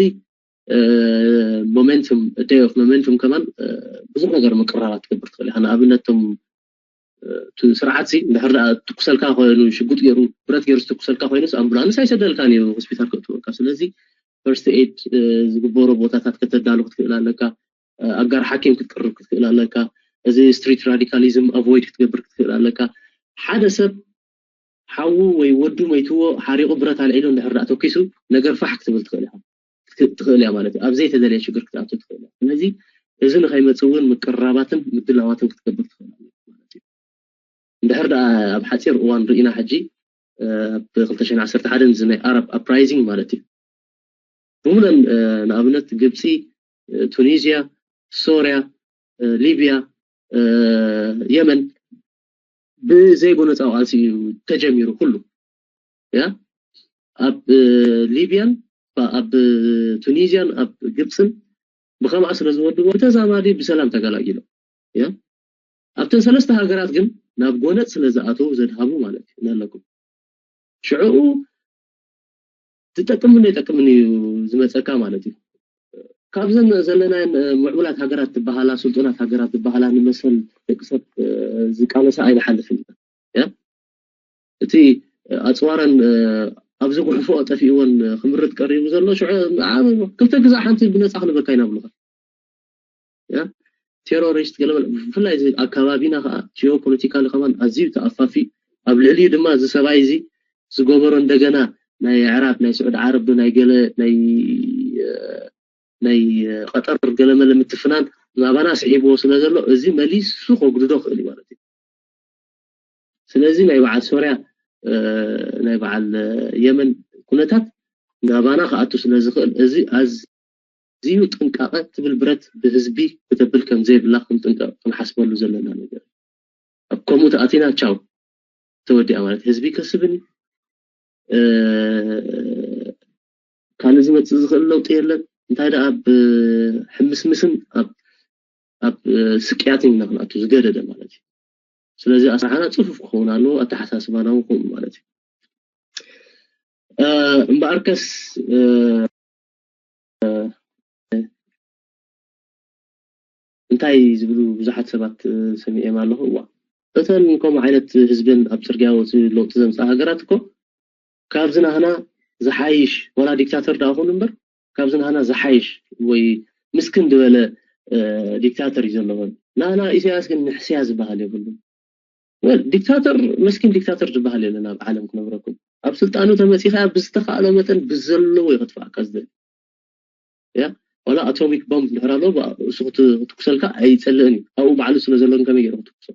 ሞሜንቱም፣ ዴይ ኦፍ ሞሜንቱም ከማን ብዙሕ ነገር ምቅራባት ትገብር ትኽእል ኢኻ። ንኣብነት ቶም እቲ ስርዓት ሲ እንድሕር ደኣ ትኩሰልካ ኮይኑ ሽጉጥ ገይሩ ብረት ገይሩ ዝትኩሰልካ ኮይኑስ ኣምቡላንስ ኣይሰደልካን እዩ ሆስፒታል ከእትወካ። ስለዚ ፈርስት ኤድ ዝግበሮ ቦታታት ከተዳሉ ክትክእል ኣለካ። ኣጋር ሓኪም ክትቅርብ ክትክእል ኣለካ። እዚ ስትሪት ራዲካሊዝም ኣቮይድ ክትገብር ክትክእል ኣለካ። ሓደ ሰብ ሓዉ ወይ ወዱ መይትዎ ሓሪቑ ብረት ኣልዒሉ እንድሕር ደኣ ተኪሱ ነገር ፋሕ ክትብል ትኽእል ኢኻ ትኽእል እያ ማለት እዩ። ኣብ ዘይተደለየ ሽግር ክትኣቱ ትኽእል እያ። ስለዚ እዚ ንኸይመፅእ እውን ምቅርራባትን ምድላዋትን ክትገብር ትኽእል ኣለካ ማለት እዩ። እንድሕር ደኣ ኣብ ሓፂር እዋን ርኢና ሕጂ ኣብ ክልተ ሽሕን ዓሰርተ ሓደን እዚ ናይ ኣረብ ኣፕራይዚንግ ማለት እዩ ብምለን ንኣብነት ግብፂ፣ ቱኒዝያ፣ ሶርያ፣ ሊብያ፣ የመን ብዘይጎነፃዊ ቃልሲ እዩ ተጀሚሩ ኩሉ። ያ ኣብ ሊብያን ኣብ ቱኒዝያን ኣብ ግብፅን ብኸምኣ ስለ ዝወድቦ ብተዛማዲ ብሰላም ተገላጊሎም። ያ ኣብተን ሰለስተ ሃገራት ግን ናብ ጎነፅ ስለ ዝኣተው ዘድሃቡ ማለት እዩ ነለኩም። ሽዕኡ ዝጠቅምን ዘይጠቅምን እዩ ዝመፀካ ማለት እዩ። ካብዘን ዘለናየን ምዕቡላት ሃገራት ዝበሃላ ስልጡናት ሃገራት ዝበሃላ ንመሰል ደቂ ሰብ ዝቃለሳ ኣይንሓልፍን ኢና። እቲ ኣፅዋረን ኣብዚ ጉሕፎ ጠፊእወን ክምርጥ ቀሪቡ ዘሎ ሽዑ ክልተ ግዛእ ሓንቲ ብነፃ ክንበካ ኢና ብሉካ። ቴሮሪስት ገለ ብፍላይ እዚ ኣካባቢና ከዓ ጂኦፖለቲካሊ ከማን ኣዝዩ ተኣፋፊ ኣብ ልዕሊኡ ድማ እዚ ሰብኣይ እዚ ዝገበሮ እንደገና ናይ ኣዕራብ ናይ ስዑድ ዓረብ ናይ ገለ ናይ ናይ ቀጠር ገለመለ ምትፍናን ናባና ስሒብዎ ስለ ዘሎ እዚ መሊሱ ከጉድዶ ክእል እዩ ማለት እዩ። ስለዚ ናይ በዓል ሶርያ ናይ በዓል የመን ኩነታት ናባና ክኣቱ ስለ ዝኽእል እዚ ኣዝዩ ጥንቃቐ ትብል ብረት ብህዝቢ ክተብል ከም ዘይብላ ክንጥንቀቕ ክንሓስበሉ ዘለና ነገር። ኣብ ከምኡ ተኣቲና ቻው ተወዲኣ ማለት ህዝቢ ከስብን ካልእ ዝመፅእ ዝኽእል ለውጢ የለን። እንታይ ደኣ ኣብ ሕምስምስን ኣብ ኣብ ስቅያትን ኢና ክንኣቱ ዝገደደ ማለት እዩ። ስለዚ ኣስራሓና ፅፉፍ ክኸውን ኣለዎ፣ ኣተሓሳስባና እውን ከምኡ ማለት እዩ። እምበኣርከስ እንታይ ዝብሉ ብዙሓት ሰባት ሰሚዐም ኣለኹ። እዋ እተን ከምኡ ዓይነት ህዝብን ኣብ ፅርግያ ወፂኡ ለውጢ ዘምፅኣ ሃገራት እኮ ካብዚ ናህና ዝሓይሽ ዋላ ዲክታተር ደኣ ኹን እምበር ካብዚ ናህና ዝሓይሽ ወይ ምስክን ዝበለ ዲክታተር እዩ ዘለዎን። ናህና ኢሳያስ ግን ንሕስያ ዝበሃል የብሉን። ወል ዲክታተር መስኪን ዲክታተር ዝበሃል የለን ኣብ ዓለም ክነግረኩም። ኣብ ስልጣኑ ተመፂኻ ብዝተኻእሎ መጠን ብዘለዎ እዩ ከጥፍኣካ ዝደሊ። ያ ዋላ ኣቶሚክ ቦምብ ድሕር ኣሎ እሱ ክትኩሰልካ ኣይፀልእን እዩ። ኣብኡ ባዕሉ ስለ ዘሎ ከመይ ገይሩ ክትኩሶ?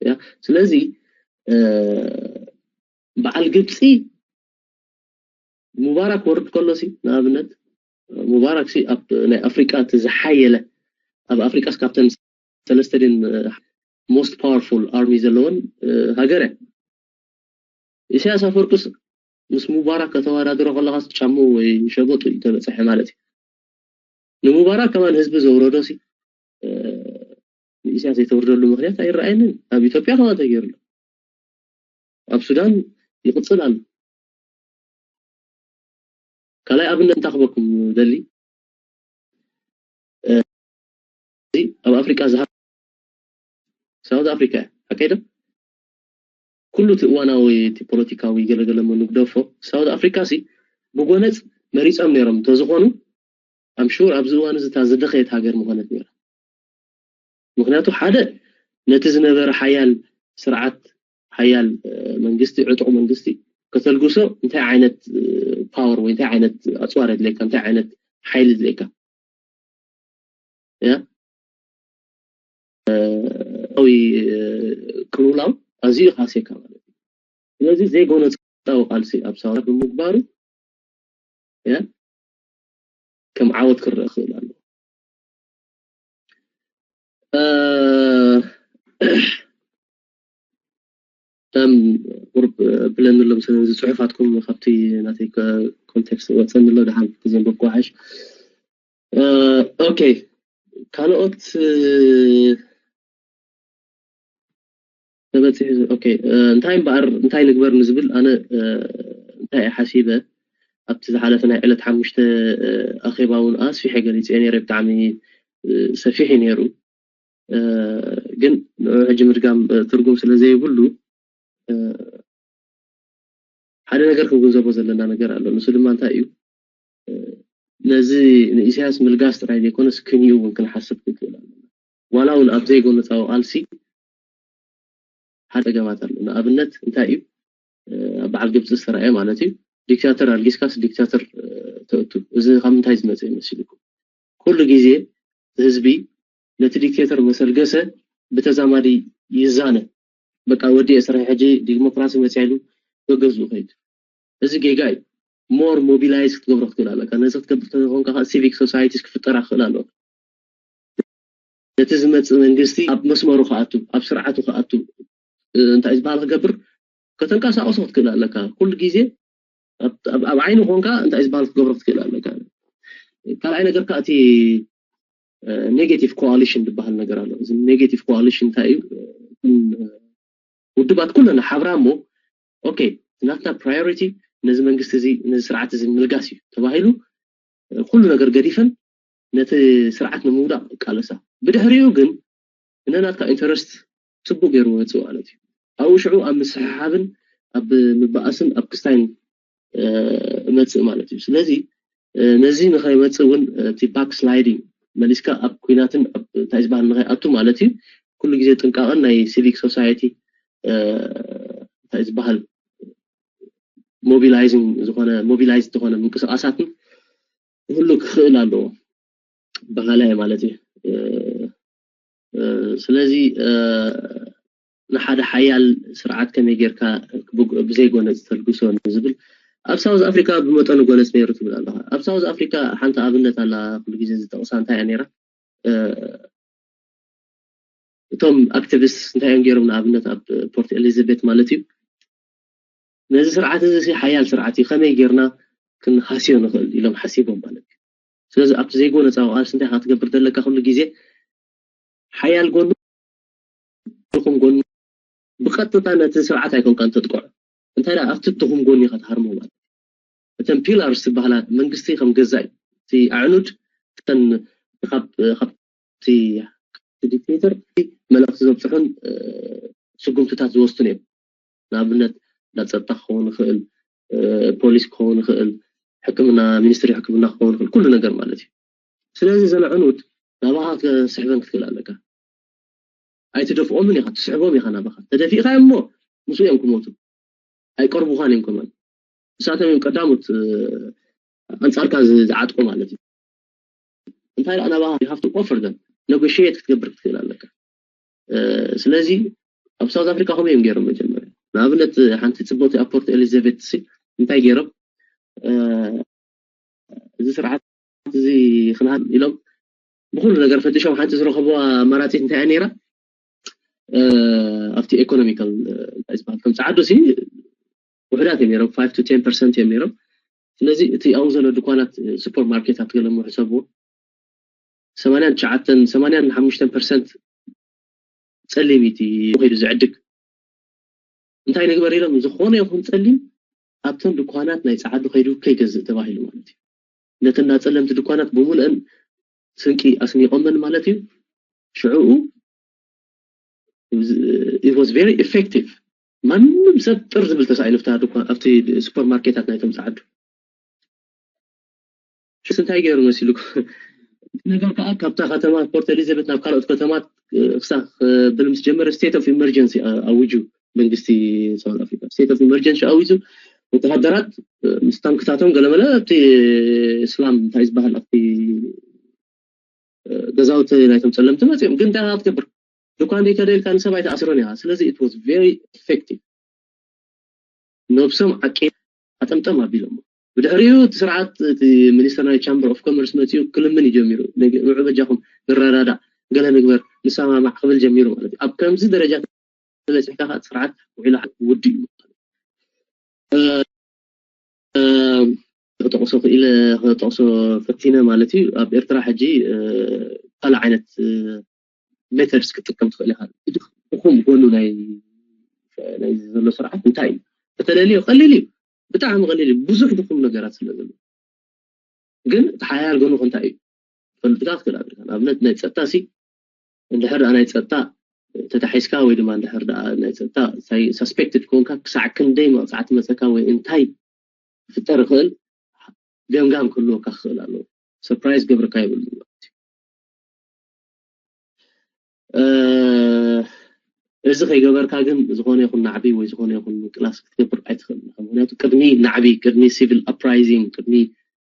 ያ ስለዚ በዓል ግብፂ ሙባራክ ወርድ ከሎ ሲ ንኣብነት ሙባራክ ሲ ኣብ ናይ ኣፍሪቃ እቲ ዝሓየለ ኣብ ኣፍሪቃ ስ ካብተን ሰለስተ ድን most powerful army ዘለወን ሃገር እያ። ኢሳያስ ኣፈወርቅስ ምስ ሙባራክ ከተወዳድሮ ከለኻስ ጫምኡ ወይ ሸበጡ እዩ ተበፅሐ ማለት እዩ። ንሙባራክ ከማን ህዝቢ ዘውረዶ ሲ ንኢሳያስ ዘይተወርደሉ ምክንያት ኣይረኣየንን። ኣብ ኢትዮጵያ ከማን ተገይሩሎ ኣብ ሱዳን ይቕፅል ኣሎ። ካልኣይ ኣብነት እንታይ ክበኩም ደሊ ኣብ ኣፍሪቃ ዝሃ ሳውት ኣፍሪካ እያ ኣካይዶ ኩሉ እቲ እዋናዊ እቲ ፖለቲካዊ ገለገለ ንግደፎ ሳውት ኣፍሪካ ሲ ብጎነፅ መሪፆም ነይሮም እንተዝኾኑ ኣምሹር ኣብዚ እዋን እዚ እታ ዝደኸየት ሃገር ምኾነት ነይራ። ምክንያቱ ሓደ ነቲ ዝነበረ ሓያል ስርዓት ሓያል መንግስቲ ዕጡቕ መንግስቲ ከተልግሶ እንታይ ዓይነት ፓወር ወይ እንታይ ዓይነት ኣፅዋር የድልየካ፣ እንታይ ዓይነት ሓይሊ የድልየካ? ያ ዊ ቅልውላው ኣዝዩ ካሴካ ማለት እዩ። ስለዚ ዘይጎነፃዊ ቃልሲ ኣብ ሳውራ ብምግባሩ ያ ከም ዓወት ክረአ ክእል ኣሎ። ከም ቁርብ ብለን ንሎም ስለዚ ፅሑፋትኩም ካብቲ ናተይ ኮንቴክስት ወፀኒ ኣሎ። ድሓን ግዜ ንበኩ ሓሽ። ኦኬ፣ ካልኦት ተበፂሑ። ኦኬ፣ እንታይ እምበኣር እንታይ ንግበር ንዝብል ኣነ እንታይ እየ ሓሲበ ኣብቲ ዝሓለፈ ናይ ዕለት ሓሙሽተ ኣኼባ እውን ኣስፊሐ ገሊፀ ነይረ። ብጣዕሚ ሰፊሕ እዩ ነይሩ፣ ግን ንዑ ሕጂ ምድጋም ትርጉም ስለ ዘይብሉ ሓደ ነገር ክንግንዘቦ ዘለና ነገር ኣሎ። ንሱ ድማ እንታይ እዩ? ነዚ ንኢሳያስ ምልጋስ ጥራይ ዘይኮነስ ክንዩ እውን ክንሓስብ ክንክእል ኣለና። ዋላ እውን ኣብ ዘይጎነፃዊ ቃልሲ ሓደ ፀገማት ኣሎ። ንኣብነት እንታይ እዩ? ኣብ በዓል ግብፂ ዝተረኣየ ማለት እዩ። ዲክታተር ኣልጊስካስ ዲክታተር ተእቱ። እዚ ካብ ምንታይ ዝመፀ ይመስልኩም? ኩሉ ግዜ ህዝቢ ነቲ ዲክቴተር መሰልገሰ ብተዛማዲ ይዛነ። በቃ ወዲ ስራሕ ሕጂ ዲሞክራሲ መፅያ ኢሉ ገገዝኡ ከይድ። እዚ ጌጋ እዩ። ሞር ሞቢላይዝ ክትገብሮ ክትክእል ኣለካ። ነዚ ክትገብር ተኾንካ ከዓ ሲቪክ ሶሳይቲስ ክፍጠራ ክኽእል ኣለዎ። ነቲ ዝመፅእ መንግስቲ ኣብ መስመሩ ክኣቱ፣ ኣብ ስርዓቱ ክኣቱ እንታይ ዝበሃል ክገብር ከተንቀሳቀሶ ክትክእል ኣለካ። ኩሉ ግዜ ኣብ ዓይኒ ኮንካ እንታይ ዝበሃል ክትገብሮ ክትክእል ኣለካ። ካልኣይ ነገር ከዓ እቲ ኔጌቲቭ ኮኣሊሽን ዝበሃል ነገር ኣሎ። እዚ ኔጌቲቭ ኮኣሊሽን እንታይ እዩ? ውድባት ኩለና ሓብራ እሞ ኦኬ፣ ናትና ፕራዮሪቲ ነዚ መንግስቲ እዚ ነዚ ስርዓት እዚ ምልጋስ እዩ ተባሂሉ ኩሉ ነገር ገዲፈን ነቲ ስርዓት ንምውዳቕ ይቃለሳ። ብድሕሪኡ ግን ነናትካ ኢንተረስት ፅቡቅ ገይሩ መፅእ ማለት እዩ። ኣብኡ ሽዑ ኣብ ምስሕሓብን ኣብ ምባኣስን ኣብ ክስታይን እመፅእ ማለት እዩ። ስለዚ ነዚ ንኸይመፅእ እውን እቲ ባክ ስላይዲንግ መሊስካ ኣብ ኩናትን እንታይ ዝበሃል ንኸይኣቱ ማለት እዩ። ኩሉ ግዜ ጥንቃቐን ናይ ሲቪክ ሶሳይቲ እንታይ ዝበሃል ሞቢላይዚንግ ዝኾነ ሞቢላይዝ ዝኾነ ምንቅስቃሳትን ክህሉ ክኽእል ኣለዎ በሃላይ ማለት እዩ። ስለዚ ንሓደ ሓያል ስርዓት ከመይ ጌርካ ብዘይ ጎነፅ ተልግሶ ዝብል ኣብ ሳውዝ ኣፍሪካ ብመጠኑ ጎነፅ ነይሩ ትብል ኣለካ። ኣብ ሳውዝ ኣፍሪካ ሓንቲ ኣብነት ኣላ ኩሉ ግዜ ዝጠቕሳ እንታይ እያ ነይራ? እቶም ኣክቲቪስት እንታይ እዮም ገይሮም? ንኣብነት ኣብ ፖርት ኤሊዛቤት ማለት እዩ ነዚ ስርዓት እዚ ሓያል ስርዓት እዩ፣ ከመይ ጌርና ክንሃስዮ ንኽእል ኢሎም ሓሲቦም ማለት እዩ። ስለዚ ኣብቲ ዘይጎነፃዊ ቃልሲ እንታይ ክትገብር ዘለካ? ኩሉ ግዜ ሓያል ጎኑ ድኹም ጎኑ ብቀጥታ ነቲ ስርዓት ኣይኮንካን ተጥቅዖ፣ እንታይ ደኣ ኣብቲ ድኹም ጎኑ ኢኻ ትሃርሞ ማለት እዩ። እተን ፒላርስ ዝበሃላ መንግስቲ ከም ገዛኢ እቲ ኣዕኑድ እተን ካብ ካብቲ ዲክቴተር መልእኽቲ ዘብፅሑን ስጉምትታት ዝወስዱን እዮም። ንኣብነት እንዳ ፀጥታ ክኸውን ይኽእል፣ ፖሊስ ክኸውን ይኽእል፣ ሕክምና ሚኒስትሪ ሕክምና ክኸውን ይኽእል፣ ኩሉ ነገር ማለት እዩ። ስለዚ እዘን ኣዕኑድ ናባኻ ክስሕበን ክትክእል ኣለካ። ኣይትደፍኦምን ኢኻ፣ ትስሕቦም ኢኻ ናባኻ። ተደፊእካ እሞ ምስ እዮም ክሞቱ ኣይቀርቡኻን እዮም። ከማን ንሳቶም እዮም ቀዳሞት ኣንፃርካ ዝዓጥቁ ማለት እዩ። እንታይ ደኣ ናባኻ you have to offer them፣ ነጎሽየት ክትገብር ክትክእል ኣለካ። ስለዚ ኣብ ሳውት ኣፍሪካ ከምኡ እዮም ገይሮም መጀመርያ። ንኣብነት ሓንቲ ፅብቕቲ ኣብ ፖርት ኤሊዛቤት ሲ እንታይ ገይሮም? እዚ ስርዓት እዚ ክንሃብ ኢሎም ብኩሉ ነገር ፈቲሾም ሓንቲ ዝረኸብዋ ኣማራፂት እንታይ እያ ነይራ? ኣብቲ ኢኮኖሚካል እንታይ ዝበሃል ከም ፀዓዱ ሲ ውሕዳት እዮም ነይሮም፣ five to ten percent እዮም ነይሮም። ስለዚ እቲ ኣብኡ ዘሎ ድኳናት ሱፐር ማርኬታት ገለሞ ሕሰብዎ ሰማንያን ትሽዓተን ሰማንያን ሓሙሽተን ፐርሰንት ፀሊም እቲ ከይዱ ዝዕድግ እንታይ ንግበር ኢሎም ዝኾነ ይኹን ፀሊም ኣብተን ድኳናት ናይ ፀዓዱ ከይዱ ከይገዝእ ተባሂሉ ማለት እዩ። ነተን እንዳ ፀለምቲ ድኳናት ብምሉአን ስንቂ ኣስኒቆመን ማለት እዩ። ሽዕኡ it was very effective። ማንም ሰብ ጥር ዝብል ተሳኢኑ ኣብቲ ሱፐር ማርኬታት ናይቶም ፀዓዱ ሽስ እንታይ ገይሩ መሲሉ ነገር ከዓ ካብታ ከተማ ፖርት ኤሊዛቤት ናብ ካልኦት ከተማት ክሳብ ክብል ምስ ጀመረ state of emergency ኣዊጁ መንግስቲ ሳውት ኣፍሪካ state of emergency ኣዊጁ ወተሃደራት ምስ ታንክታቶም ገለመለ ኣብቲ እስላም እንታይ ዝበሃል ኣብቲ ገዛውቲ ናይቶም ጸለምቲ መጽኦም። ግን እንታይ ክትገብር? ድኳን ደይከደልካ ንሰብ ኣይትኣስሮን ኢኻ። ስለዚ it was very effective። ነብሶም ዓቂ ኣጠምጠም ኣቢሎም። ብድሕሪኡ እቲ ስርዓት እቲ ሚኒስተር ናይ ቻምበር ኦፍ ኮመርስ መጺኡ ክልምን እዩ ጀሚሩ። ንዑ በጃኹም ንረዳዳእ፣ ገለ ንግበር፣ ንሰማማዕ ክብል ጀሚሩ ማለት እዩ። ኣብ ከምዚ ደረጃ ተበጺሕካ ከዓ ስርዓት ውዒሉ ውድእ እዩ። ክጠቕሶ ክኢለ ክጠቕሶ ፈቲነ ማለት እዩ። ኣብ ኤርትራ ሕጂ ካልእ ዓይነት ሜተድስ ክትጥቀም ትኽእል ኢኻ። ድኹም ጎኑ ናይ ናይ ዘሎ ስርዓት እንታይ እዩ? ከተለልዮ ቀሊል እዩ፣ ብጣዕሚ ቀሊል እዩ። ብዙሕ ድኹም ነገራት ስለ ዘሎ ግን እቲ ሓያል ጎኑ እንታይ እዩ? ፈልጥካ ክትክእል ኣለካ። ንኣብነት ናይ ጸጥታ ሲ እንድሕር ደኣ ናይ ጸጥታ ተታሒዝካ ወይ ድማ እንድሕር ደኣ ናይ ጸጥታ ሳስፔክትድ ኮንካ ክሳዕ ክንደይ መቕጻዕቲ መጸካ ወይ እንታይ ክፍጠር ይኽእል ገምጋም ክህልወካ ክኽእል ኣለዎ። ሰርፕራይዝ ገብርካ ይብሉ ማለት እዩ። እዚ ከይገበርካ ግን ዝኾነ ይኹን ናዕቢ ወይ ዝኾነ ይኹን ምንቅላስ ክትገብር ኣይትኽእል። ምክንያቱ ቅድሚ ናዕቢ፣ ቅድሚ ሲቪል ኣፕራይዚንግ፣ ቅድሚ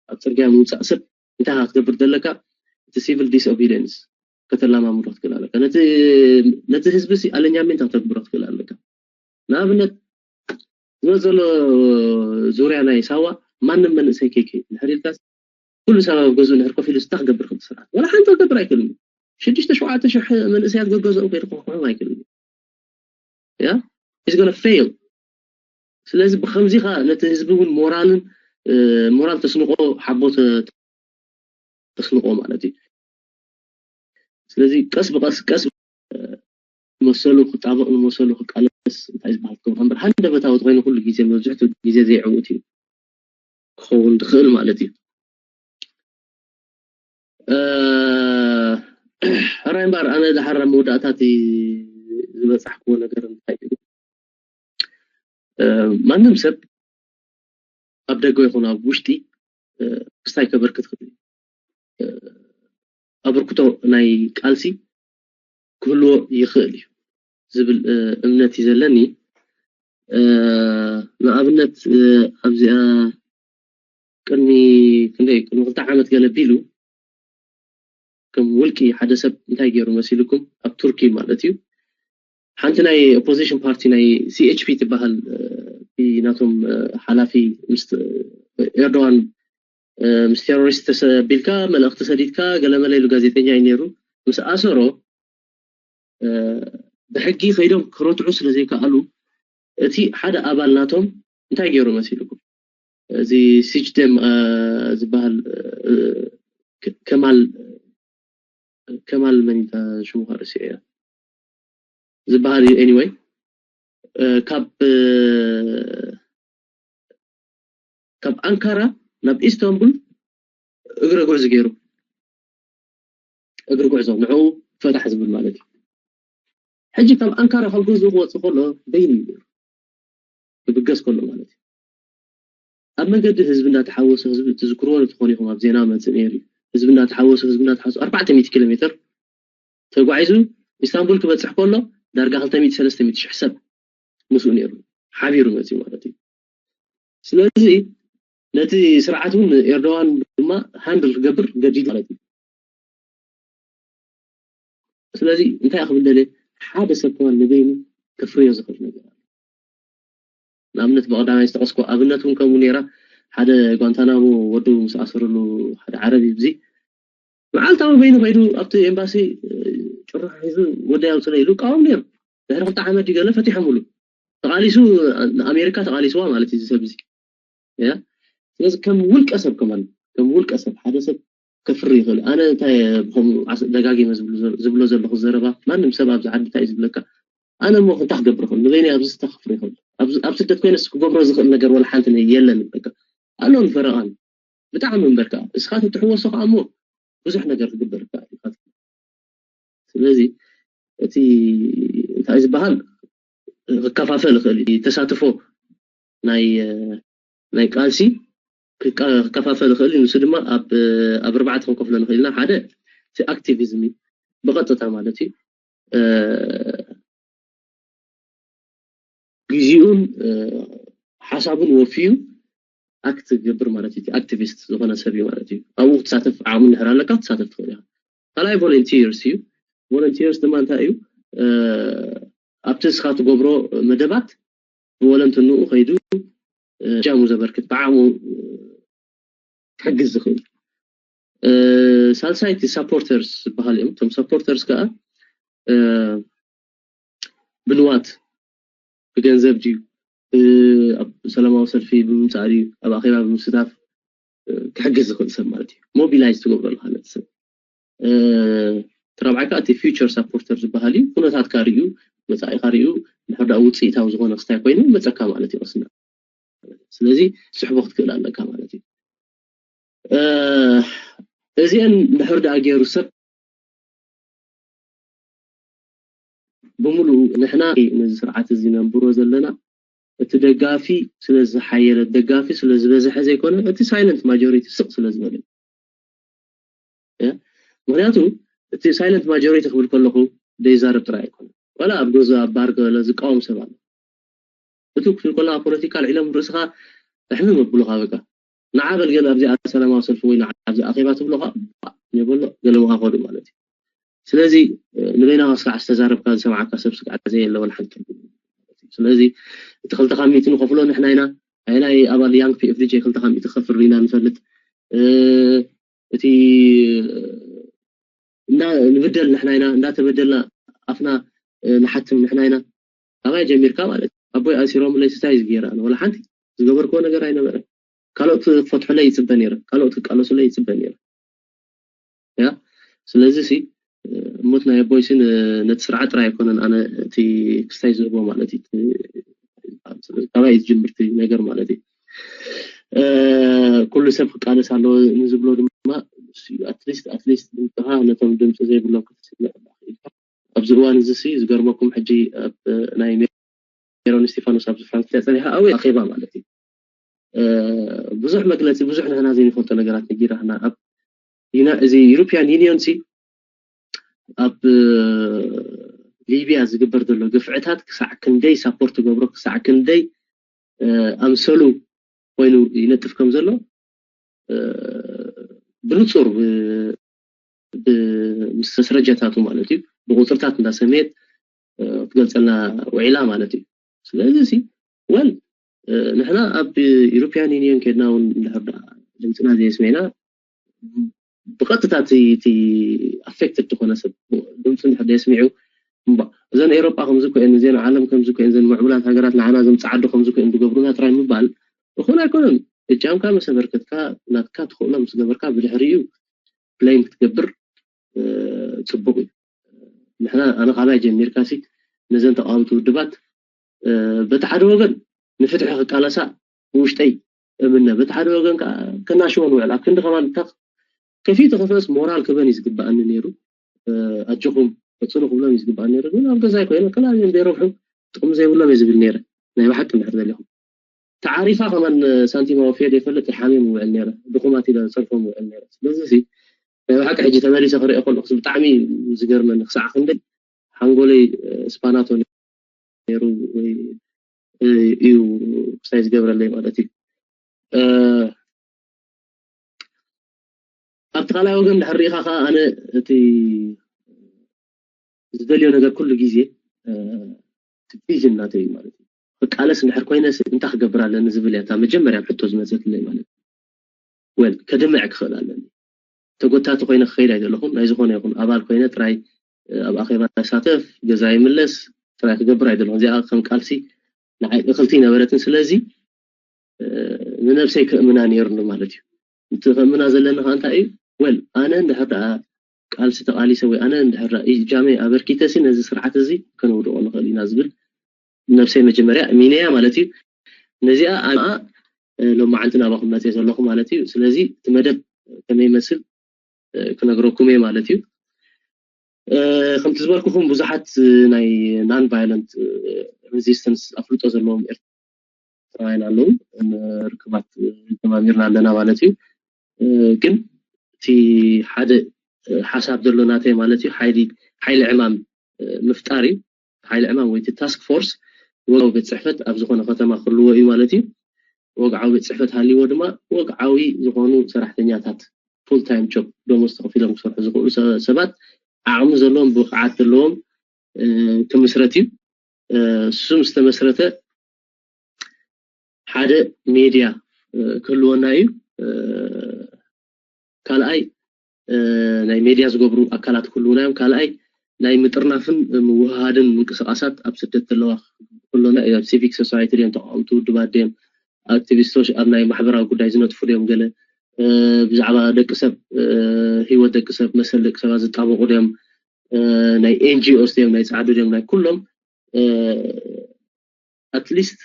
ኣብ ፅርግያ ምውፃእ ሰብ እንታይ ክትገብር ዘለካ? እቲ ሲቪል ዲስኦቢደንስ ከተላማምዶ ክትክእል ኣለካ። ነቲ ህዝቢ ሲ ኣለኛሜንት ከተግብሮ ክትክእል ኣለካ። ንኣብነት ዝበ ዘሎ ዙርያ ናይ ሳዋ ማንም መንእሰይ ከይከይድ ንሕር ኢልካ ኩሉ ሰብ ኣብ ገዝኡ ንሕር ኮፍ ኢሉ ስታ ክገብር ከም ስርዓት ዋላ ሓንቲ ክገብር ኣይክእልን። ሽዱሽተ ሸውዓተ ሽሕ መንእሰያት ገገዝኦም ከይዱ ክሕም ኣይክእልን። ያ is gonna fail። ስለዚ ብከምዚ ካ ነቲ ህዝቢ እውን ሞራልን ሞራል ተስንቆ ሓቦ ተስንቆ ማለት እዩ። ስለዚ ቀስ ብቀስ ቀስ መሰሉ ክጣበቕ ንመሰሉ ክቃለስ እንታይ ዝበሃል ክገብር እምበር ሃንደበታዊ ተኮይኑ ኩሉ ግዜ መብዝሕትኡ ግዜ ዘይዕውት እዩ ክኸውን ዝኽእል ማለት እዩ። ሕራይ እምበር ኣነ ድሓር ኣብ መወዳእታ እቲ ዝበፃሕክዎ ነገር እንታይ እዩ? ማንም ሰብ ኣብ ደገ ይኹን ኣብ ውሽጢ ክስታይ ከበርክት ክእል ኣበርክቶ ናይ ቃልሲ ክህልዎ ይኽእል እዩ ዝብል እምነት እዩ ዘለኒ። ንኣብነት ኣብዚኣ ቅድሚ ክንደይ ቅድሚ ክልተ ዓመት ገለ ቢሉ ከም ውልቂ ሓደ ሰብ እንታይ ገይሩ መሲልኩም ኣብ ቱርኪ ማለት እዩ ሓንቲ ናይ ኦፖዚሽን ፓርቲ ናይ CHP ትበሃል ናቶም ሓላፊ ምስ ኤርዶዋን ምስ ቴሮሪስት ተሰቢልካ መልእኽቲ ሰዲድካ ገለመለ ኢሉ ጋዜጠኛ እዩ ነይሩ። ምስ ኣሰሮ ብሕጊ ከይዶም ክረትዑ ስለ ዘይከኣሉ እቲ ሓደ ኣባል ናቶም እንታይ ገይሩ መሲልኩም እዚ ሲጅደም ዝበሃል ከማል ከማል መን ሽሙ ርእሲ እያ ዝበሃል እዩ። Anyway ካብ ካብ ኣንካራ ናብ ኢስታንቡል እግረ ጉዕዞ ገይሩ እግሪ ጉዕዞ ንዕኡ ፈታሕ ዝብል ማለት እዩ። ሕጂ ካብ ኣንካራ ካብ ገዝኡ ክወፅእ ከሎ በይኑ እዩ ክብገስ ከሎ ማለት እዩ። ኣብ መንገዲ ህዝቢ እንዳተሓወሰ ህዝቢ ትዝክርዎ ትኾኑ ኢኹም ኣብ ዜና መፅእ ነይሩ እዩ። ህዝቢ እንዳተሓወሰ ህዝቢ እንዳተሓወሰ ኣርባዕተ ሚእቲ ኪሎ ሜትር ተጓዒዙ ኢስታንቡል ክበፅሕ ከሎ ዳርጋ ክልተ ሚእቲ ሰለስተ ሚእቲ ሽሕ ሰብ ምስኡ ነይሩ ሓቢሩ መፅኡ ማለት እዩ። ስለዚ ነቲ ስርዓት እውን ኤርዶዋን ድማ ሃንድል ክገብር ገዲዱ ማለት እዩ። ስለዚ እንታይ ክብል ደልየ ሓደ ሰብ ከማን ንበይኑ ከፍርዮ ዝኽእል ነገር ኣሎ። ንኣብነት ብቐዳማይ ዝጠቐስኩ ኣብነት እውን ከምኡ ነይራ። ሓደ ጓንታናሞ ወዱ ምስ ኣሰረሉ ሓደ ዓረብ እዩ። እዚ መዓልታዊ በይኑ ከይዱ ኣብቲ ኤምባሲ ጭርሖ ሒዙ ወደይ ኣውፅለ ኢሉ ይቃወም ነይሩ። ድሕሪ ክልተ ዓመት ድዩ ገለ ፈቲሖምሉ። ተቓሊሱ ንኣሜሪካ ተቓሊስዋ ማለት እዩ እዚ ሰብ እዚ። ያ ስለዚ ከም ውልቀ ሰብ ከማን ከም ውልቀ ሰብ ሓደ ሰብ ከፍሪ ይኽእል። ኣነ እንታይ ብኸምኡ ዓስ- ደጋጊመ ዝብሉ ዘ- ዝብሎ ዘለኹ ዘረባ ማንም ሰብ ኣብዚ ዓዲ እንታይ እዩ ዝብለካ? ኣነ እሞ እንታይ ክገብር ይኽእል? ንበይነይ ኣብዚ እንታይ ክፍሪ ይኽእል? ኣብዚ- ኣብ ስደት ኮይነስ ክገብሮ ዝኽእል ነገር ወላ ሓንቲ ነ- የለን ይብለካ። ኣሎ ንፈረቓን ብጣዕሚ እምበርካ እስኻ ተትሕወሶ ከዓ እሞ ብዙሕ ነገር ክግበር ይከኣል እዩ። ስለዚ እቲ እንታይ ዝበሃል ክከፋፈል ይኽእል እዩ። ተሳትፎ ናይ ናይ ቃልሲ ክከፋፈል ይኽእል እዩ። ንሱ ድማ ኣብ ኣብ ኣርባዕተ ክንከፍሎ ንኽእል ኢና። ሓደ እቲ ኣክቲቪዝም እዩ ብቐጥታ ማለት እዩ። ግዜኡን ሓ ሓሳቡን ወፍዩ ኣክት ዝገብር ማለት እዩ። ኣክቲቪስት ዝኾነ ሰብ እዩ ማለት እዩ። ኣብኡ ክትሳተፍ ዓቕሚ እንድሕር ኣለካ ክትሳተፍ ትኽእል ኢኻ። ካልኣይ ቮለንቲርስ እዩ። ቮለንቲርስ ድማ እንታይ እዩ? ኣብቲ ንስኻ ትገብሮ መደባት ብወለንትንኡ ከይዱ ጃሙ ዘበርክት ብዓቕሙ ክሕግዝ ዝኽእል። ሳልሳይቲ ሳፖርተርስ ዝበሃል እዮም። እቶም ሳፖርተርስ ከዓ ብንዋት ብገንዘብ ድዩ ኣብ ሰላማዊ ሰልፊ ብምምፃእ ድዩ ኣብ ኣኼባ ብምስታፍ ክሕግዝ ዝኽእል ሰብ ማለት እዩ። ሞቢላይዝ ትገብሮ ኣለካ ነቲ ሰብ። እቲ ራብዓይ ከዓ እቲ ፊውቸር ሳፖርተር ዝበሃል እዩ። ኩነታትካ ሪኡ መፃኢካ ሪኡ ድሕር ዳ ውፅኢታዊ ዝኾነ ክስታይ ኮይኑ መፀካ ማለት እዩ። ቅስና ስለዚ ስሕቦ ክትክእል ኣለካ ማለት እዩ። እዚአን ድሕር ዳ ገይሩ ሰብ ብምሉኡ ንሕና ነዚ ስርዓት እዚ ነንብሮ ዘለና እቲ ደጋፊ ስለ ዝሓየለ ደጋፊ ስለ ዝበዝሐ ዘይኮነ እቲ ሳይለንት ማጆሪቲ ስቕ ስለ ዝበለ ምክንያቱ እቲ ሳይለንት ማጆሪቲ ክብል ከለኹ ዘይዛረብ ጥራይ ኣይኮነ ዋላ ኣብ ገዛ ኣብ ባር ገለ ዝቃወም ሰብ ኣሎ እቱ ክብል ከለካ ፖለቲካ ልዒሎም ርእስኻ ሕምም ኣብሉኻ በቃ ንዓ በል ገለ ኣብዚኣ ሰላማዊ ሰልፊ ወይ ንዓ ኣብዚ ኣኼባ ትብሎኻ የበሎ ገለ ምኻ ከዱ ማለት እዩ ስለዚ ንበይናኻ ስጋዕ ዝተዛረብካ ዝሰማዓካ ሰብ ስጋዕ ዘየለ ወላ ሓንቲ ስለዚ እቲ ክልተ ካብ ሚእቲ ንኸፍሎ ንሕና ኢና ኣየናይ ኣባል ያንግ ፒኤፍዲጂ ክልተ ካብ ሚእቲ ክኸፍል ርኢና ንፈልጥ እቲ ንብደል ንሕና ኢና እንዳተበደልና ኣፍና ንሓትም ንሕና ኢና ኣባይ ጀሚርካ ማለት ኣቦይ ኣሲሮምለይ ስታይ ዝገይራ ወላ ሓንቲ ዝገበርክዎ ነገር ኣይነበረ ካልኦት ክፈትሑለይ ይፅበ ነይረ ካልኦት ክቃለሱለይ ይፅበ ነይረ ያ ስለዚ ሲ ሞት ናይ ኣቦይ ሲ ነቲ ስርዓት ጥራይ ኣይኮነን ኣነ እቲ ክስታይ ዝህቦ ማለት እዩ ካባይ ዝጅምር እቲ ነገር ማለት እዩ ኩሉ ሰብ ክቃለስ ኣለዎ ንዝብሎ ድማ ኣትሊስት ኣትሊስት ድምፅኻ ነቶም ድምፂ ዘይብሎም ክትስምዕ ኣብዚ እዋን እዚ ሲ ዝገርመኩም ሕጂ ኣብ ናይ ሜሮን እስቲፋኖስ ኣብዚ ፍራንስ ጸኒሓ ኣወ ኣኼባ ማለት እዩ ብዙሕ መግለፂ ብዙሕ ንሕና ዘይንፈልጦ ነገራት ነጊራና ኣብ እዚ ዩሮፒያን ዩኒዮን ሲ ኣብ ሊቢያ ዝግበር ዘሎ ግፍዕታት ክሳዕ ክንደይ ሳፖርት ገብሮ ክሳዕ ክንደይ ኣምሰሉ ኮይኑ ይነጥፍ ከም ዘሎ ብንፁር ምስ መስረጃታቱ ማለት እዩ ብቁፅርታት እንዳሰመየት ክትገልፀልና ውዒላ ማለት እዩ ስለዚ ሲ ወል ንሕና ኣብ ዩሮፒያን ዩኒየን ከድና እውን እንድሕር ድምፅና ዘየስሜና ብቀጥታ እቲ ኣፌክትድ ዝኾነ ሰብ ድምፁ እንድሕር ዘየስሚዑ እዘን ኤሮጳ ከምዚ ኮይን እዘን ዓለም ከምዚ ኮይን እዘን ምዕቡላት ሃገራት ንዓና ዘምፅዓዶ ከምዚ ኮይን ዝገብሩና ጥራይ ምባል እኹል ኣይኮነን እጃምካ መሰበርከትካ ናትካ ትኽእሎ ምስ ገበርካ ብድሕሪኡ ብሌም ክትገብር ፅቡቅ እዩ ንሕና ኣነ ካባይ ጀሚርካ ሲ ነዘን ተቃወምቲ ውድባት በቲ ሓደ ወገን ንፍትሒ ክቃለሳ ብውሽጠይ እምነ በቲ ሓደ ወገን ከዓ ከናሽወን ውዕል ኣብ ክንዲ ከማን ከፊቱ ክፍለስ ሞራል ክበን እዩ ዝግበኣኒ ነይሩ ኣጆኹም ቀፅሉ ክብሎም እዩ ዝግበኣኒ ነይሩ ግን ኣብ ገዛይ ኮይነ ከላብዮም ዘይረብሑ ጥቅሚ ዘይብሎም እየ ዝብል ነይረ ናይ ብሓቂ እንድሕር ዘሊኹም ተዓሪፋ ከማን ሳንቲም ኣወፍየ ዘይፈልጥ ሓሚም ውዕል ነይረ ድኹማት ኢለ ዝፀርፎም ውዕል ነይረ ስለዚ ናይ ብሓቂ ሕጂ ተመሊሰ ክሪኦ ከለኩስ ብጣዕሚ ዝገርመኒ ክሳዕ ክንደይ ሓንጎለይ ስፓናቶ ነይሩ ወይ እዩ ክሳይ ዝገብረለይ ማለት እዩ ኣብቲ ካልኣይ ወገን ድሕር ሪኢኻ ከዓ ኣነ እቲ ዝደልዮ ነገር ኩሉ ግዜ ቪዥን ናተይ ማለት እዩ ክቃለስ እንድሕር ኮይነ እንታይ ክገብር ኣለኒ ዝብል እያ መጀመርያ ሕቶ ዝመፀትለይ ማለት እዩ ወል ከድምዕ ክኽእል ኣለኒ ተጎታቲ ኮይነ ክኸይድ ኣይደለኹም ናይ ዝኾነ ይኹን ኣባል ኮይነ ጥራይ ኣብ ኣኼባ ሳተፍ ገዛ ይምለስ ጥራይ ክገብር ኣይደለኹም እዚኣ ከም ቃልሲ ንዓይ እኽልቲ ነበረትን ስለዚ ንነብሰይ ክእምና ነይሩኒ ማለት እዩ እቲ ክእምና ዘለና ከዓ እንታይ እዩ ወል ኣነ እንድሕር ደኣ ቃልሲ ተቃሊሰ ወይ ኣነ እንድሕር ደኣ እጃመይ ኣበርኪተሲ ነዚ ስርዓት እዚ ከነውድቆ ንኽእል ኢና ዝብል ነብሰይ መጀመርያ እሚነያ ማለት እዩ ነዚኣ ኣኣ ሎማዓንቲ ናባኹም መፅየ ዘለኹ ማለት እዩ ስለዚ እቲ መደብ ከመይ ይመስል ክነግረኩም እየ ማለት እዩ ከምቲ ዝበልኩኹም ብዙሓት ናይ non violent resistance ኣፍልጦ ዘለዎም ኤርትራውያን ኣለዉ ርክባት ተማሚርና ኣለና ማለት እዩ ግን እቲ ሓደ ሓሳብ ዘሎ ናተይ ማለት እዩ ሓይሊ ዕማም ምፍጣር እዩ ሓይሊ ዕማም ወይ ታስክ ፎርስ ወጋዊ ቤት ፅሕፈት ኣብ ዝኾነ ከተማ ክህልዎ እዩ ማለት እዩ ወግዓዊ ቤት ፅሕፈት ሃልይዎ ድማ ወግዓዊ ዝኾኑ ሰራሕተኛታት ፉል ታይም ጆብ ደሞዝ ተኸፊሎም ክሰርሑ ዝኽእሉ ሰባት ዓቕሚ ዘለዎም ብቕዓት ዘለዎም ክምስረት እዩ። እሱ ምስ ተመስረተ ሓደ ሜድያ ክህልወና እዩ። ካልኣይ ናይ ሜድያ ዝገብሩ ኣካላት ክህልውና እዮም። ካልኣይ ናይ ምጥርናፍን ምውህሃድን ምንቅስቃሳት ኣብ ስደት ዘለዋ ክህልወና እዩ። ኣብ ሲቪክ ሶሳይቲ ድዮም፣ ተቃወምቲ ውድባት ድዮም፣ ኣክቲቪስቶች ኣብ ናይ ማሕበራዊ ጉዳይ ዝነጥፉ ድዮም፣ ገለ ብዛዕባ ደቂ ሰብ፣ ህይወት ደቂ ሰብ፣ መሰል ደቂ ሰባት ዝጣበቁ ድዮም፣ ናይ ኤንጂኦስ ድዮም፣ ናይ ፃዕዱ ድዮም፣ ናይ ኩሎም ኣትሊስት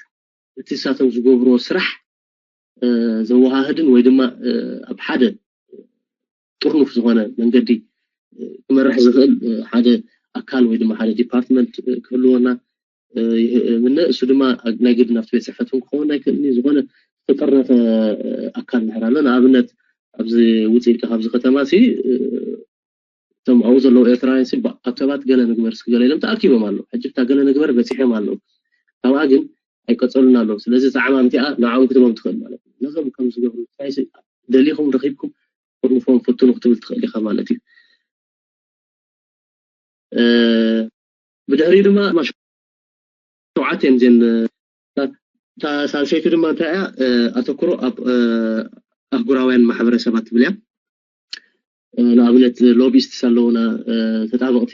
እቲ ንሳቶም ዝገብርዎ ስራሕ ዘወሃህድን ወይ ድማ ኣብ ሓደ ጥርኑፍ ዝኾነ መንገዲ ክመርሕ ዝኽእል ሓደ ኣካል ወይ ድማ ሓደ ዲፓርትመንት ክህልወና ይምነ። እሱ ድማ ናይ ግድን ኣብቲ ቤት ፅሕፈት እውን ክኸውን ኣይክእልን እዩ። ዝኾነ ዝተጠርነፈ ኣካል እንድሕር ኣሎ፣ ንኣብነት ኣብዚ ውፅእ ኢልካ ካብዚ ከተማ ሲ እቶም ኣብኡ ዘለዉ ኤርትራውያን ሲ ኣከባት ገለ ንግበር እስኪ ገለ ኢሎም ተኣኪቦም ኣለዉ። ሕጂ እታ ገለ ንግበር በፂሖም ኣለዉ፣ ካብኣ ግን ኣይቀፀሉን ኣለዉ። ስለዚ እዛ ዓማም እቲኣ ንዕኦም ክትቦም ትኽእል ማለት እዩ። ነዞም ከም ዝገብሩ ጥራይ ሲ ደሊኹም ረኺብኩም ጥርንፎም ፈትኑ ክትብል ትኽእል ኢኻ ማለት እዩ። ብድሕሪኡ ድማ ሸውዓተ እዮም እዚአን። እታ ሳልሰይቲ ድማ እንታይ እያ? ኣተኩሮ ኣብ ኣህጉራውያን ማሕበረሰባት ትብል እያ። ንኣብነት ሎቢስት ኣለውና፣ ተጣበቕቲ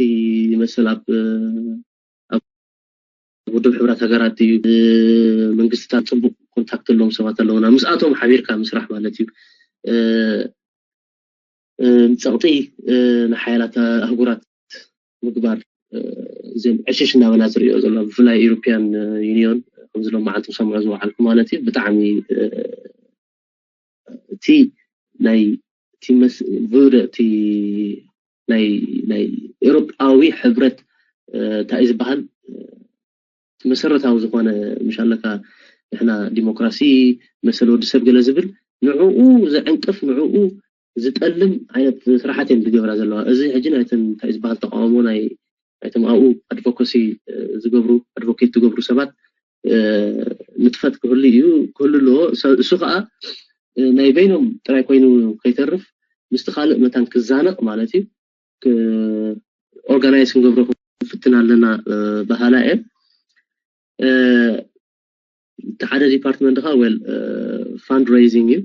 ይመስል ኣብ ውድብ ሕብራት ሃገራት እዩ። መንግስታት ፅቡቅ ኮንታክት ኣለዎም ሰባት ኣለውና፣ ምስኣቶም ሓቢርካ ምስራሕ ማለት እዩ። ፀቕጢ ንሓያላት ኣህጉራት ምግባር፣ እዚም ዕሽሽ እናበላ ዝሪኦ ዘሎ ብፍላይ ኢሮፒያን ዩኒዮን ከምዚ ሎም መዓልቲ ክሰምዖ ዝወዓልኩ ማለት እዩ። ብጣዕሚ እቲ ናይ እቲ መስ- ውህደ እቲ ናይ ናይ ኤሮጳዊ ሕብረት እንታይ እዩ ዝበሃል፣ መሰረታዊ ዝኾነ ምሽ ኣለካ ንሕና ዲሞክራሲ መሰል ወዲ ሰብ ገለ ዝብል ንዕኡ ዘዕንቅፍ ንዕኡ ዝጠልም ዓይነት ስራሓት እዮም ዝገብራ ዘለዋ። እዚ ሕጂ ናይተን እንታይ ዝበሃል ተቃውሞ ናይ ናይቶም ኣብኡ ኣድቮኮሲ ዝገብሩ ኣድቮኬት ዝገብሩ ሰባት ንጥፈት ክህሉ እዩ ክህሉ ኣለዎ። እሱ ከዓ ናይ በይኖም ጥራይ ኮይኑ ከይተርፍ ምስቲ ካልእ መታን ክዛነቕ ማለት እዩ። ኦርጋናይዝ ክንገብሮ ክንፍትን ኣለና በሃላ እየ። እቲ ሓደ ዲፓርትመንት ከዓ ወል ፋንድ ሬይዚንግ እዩ።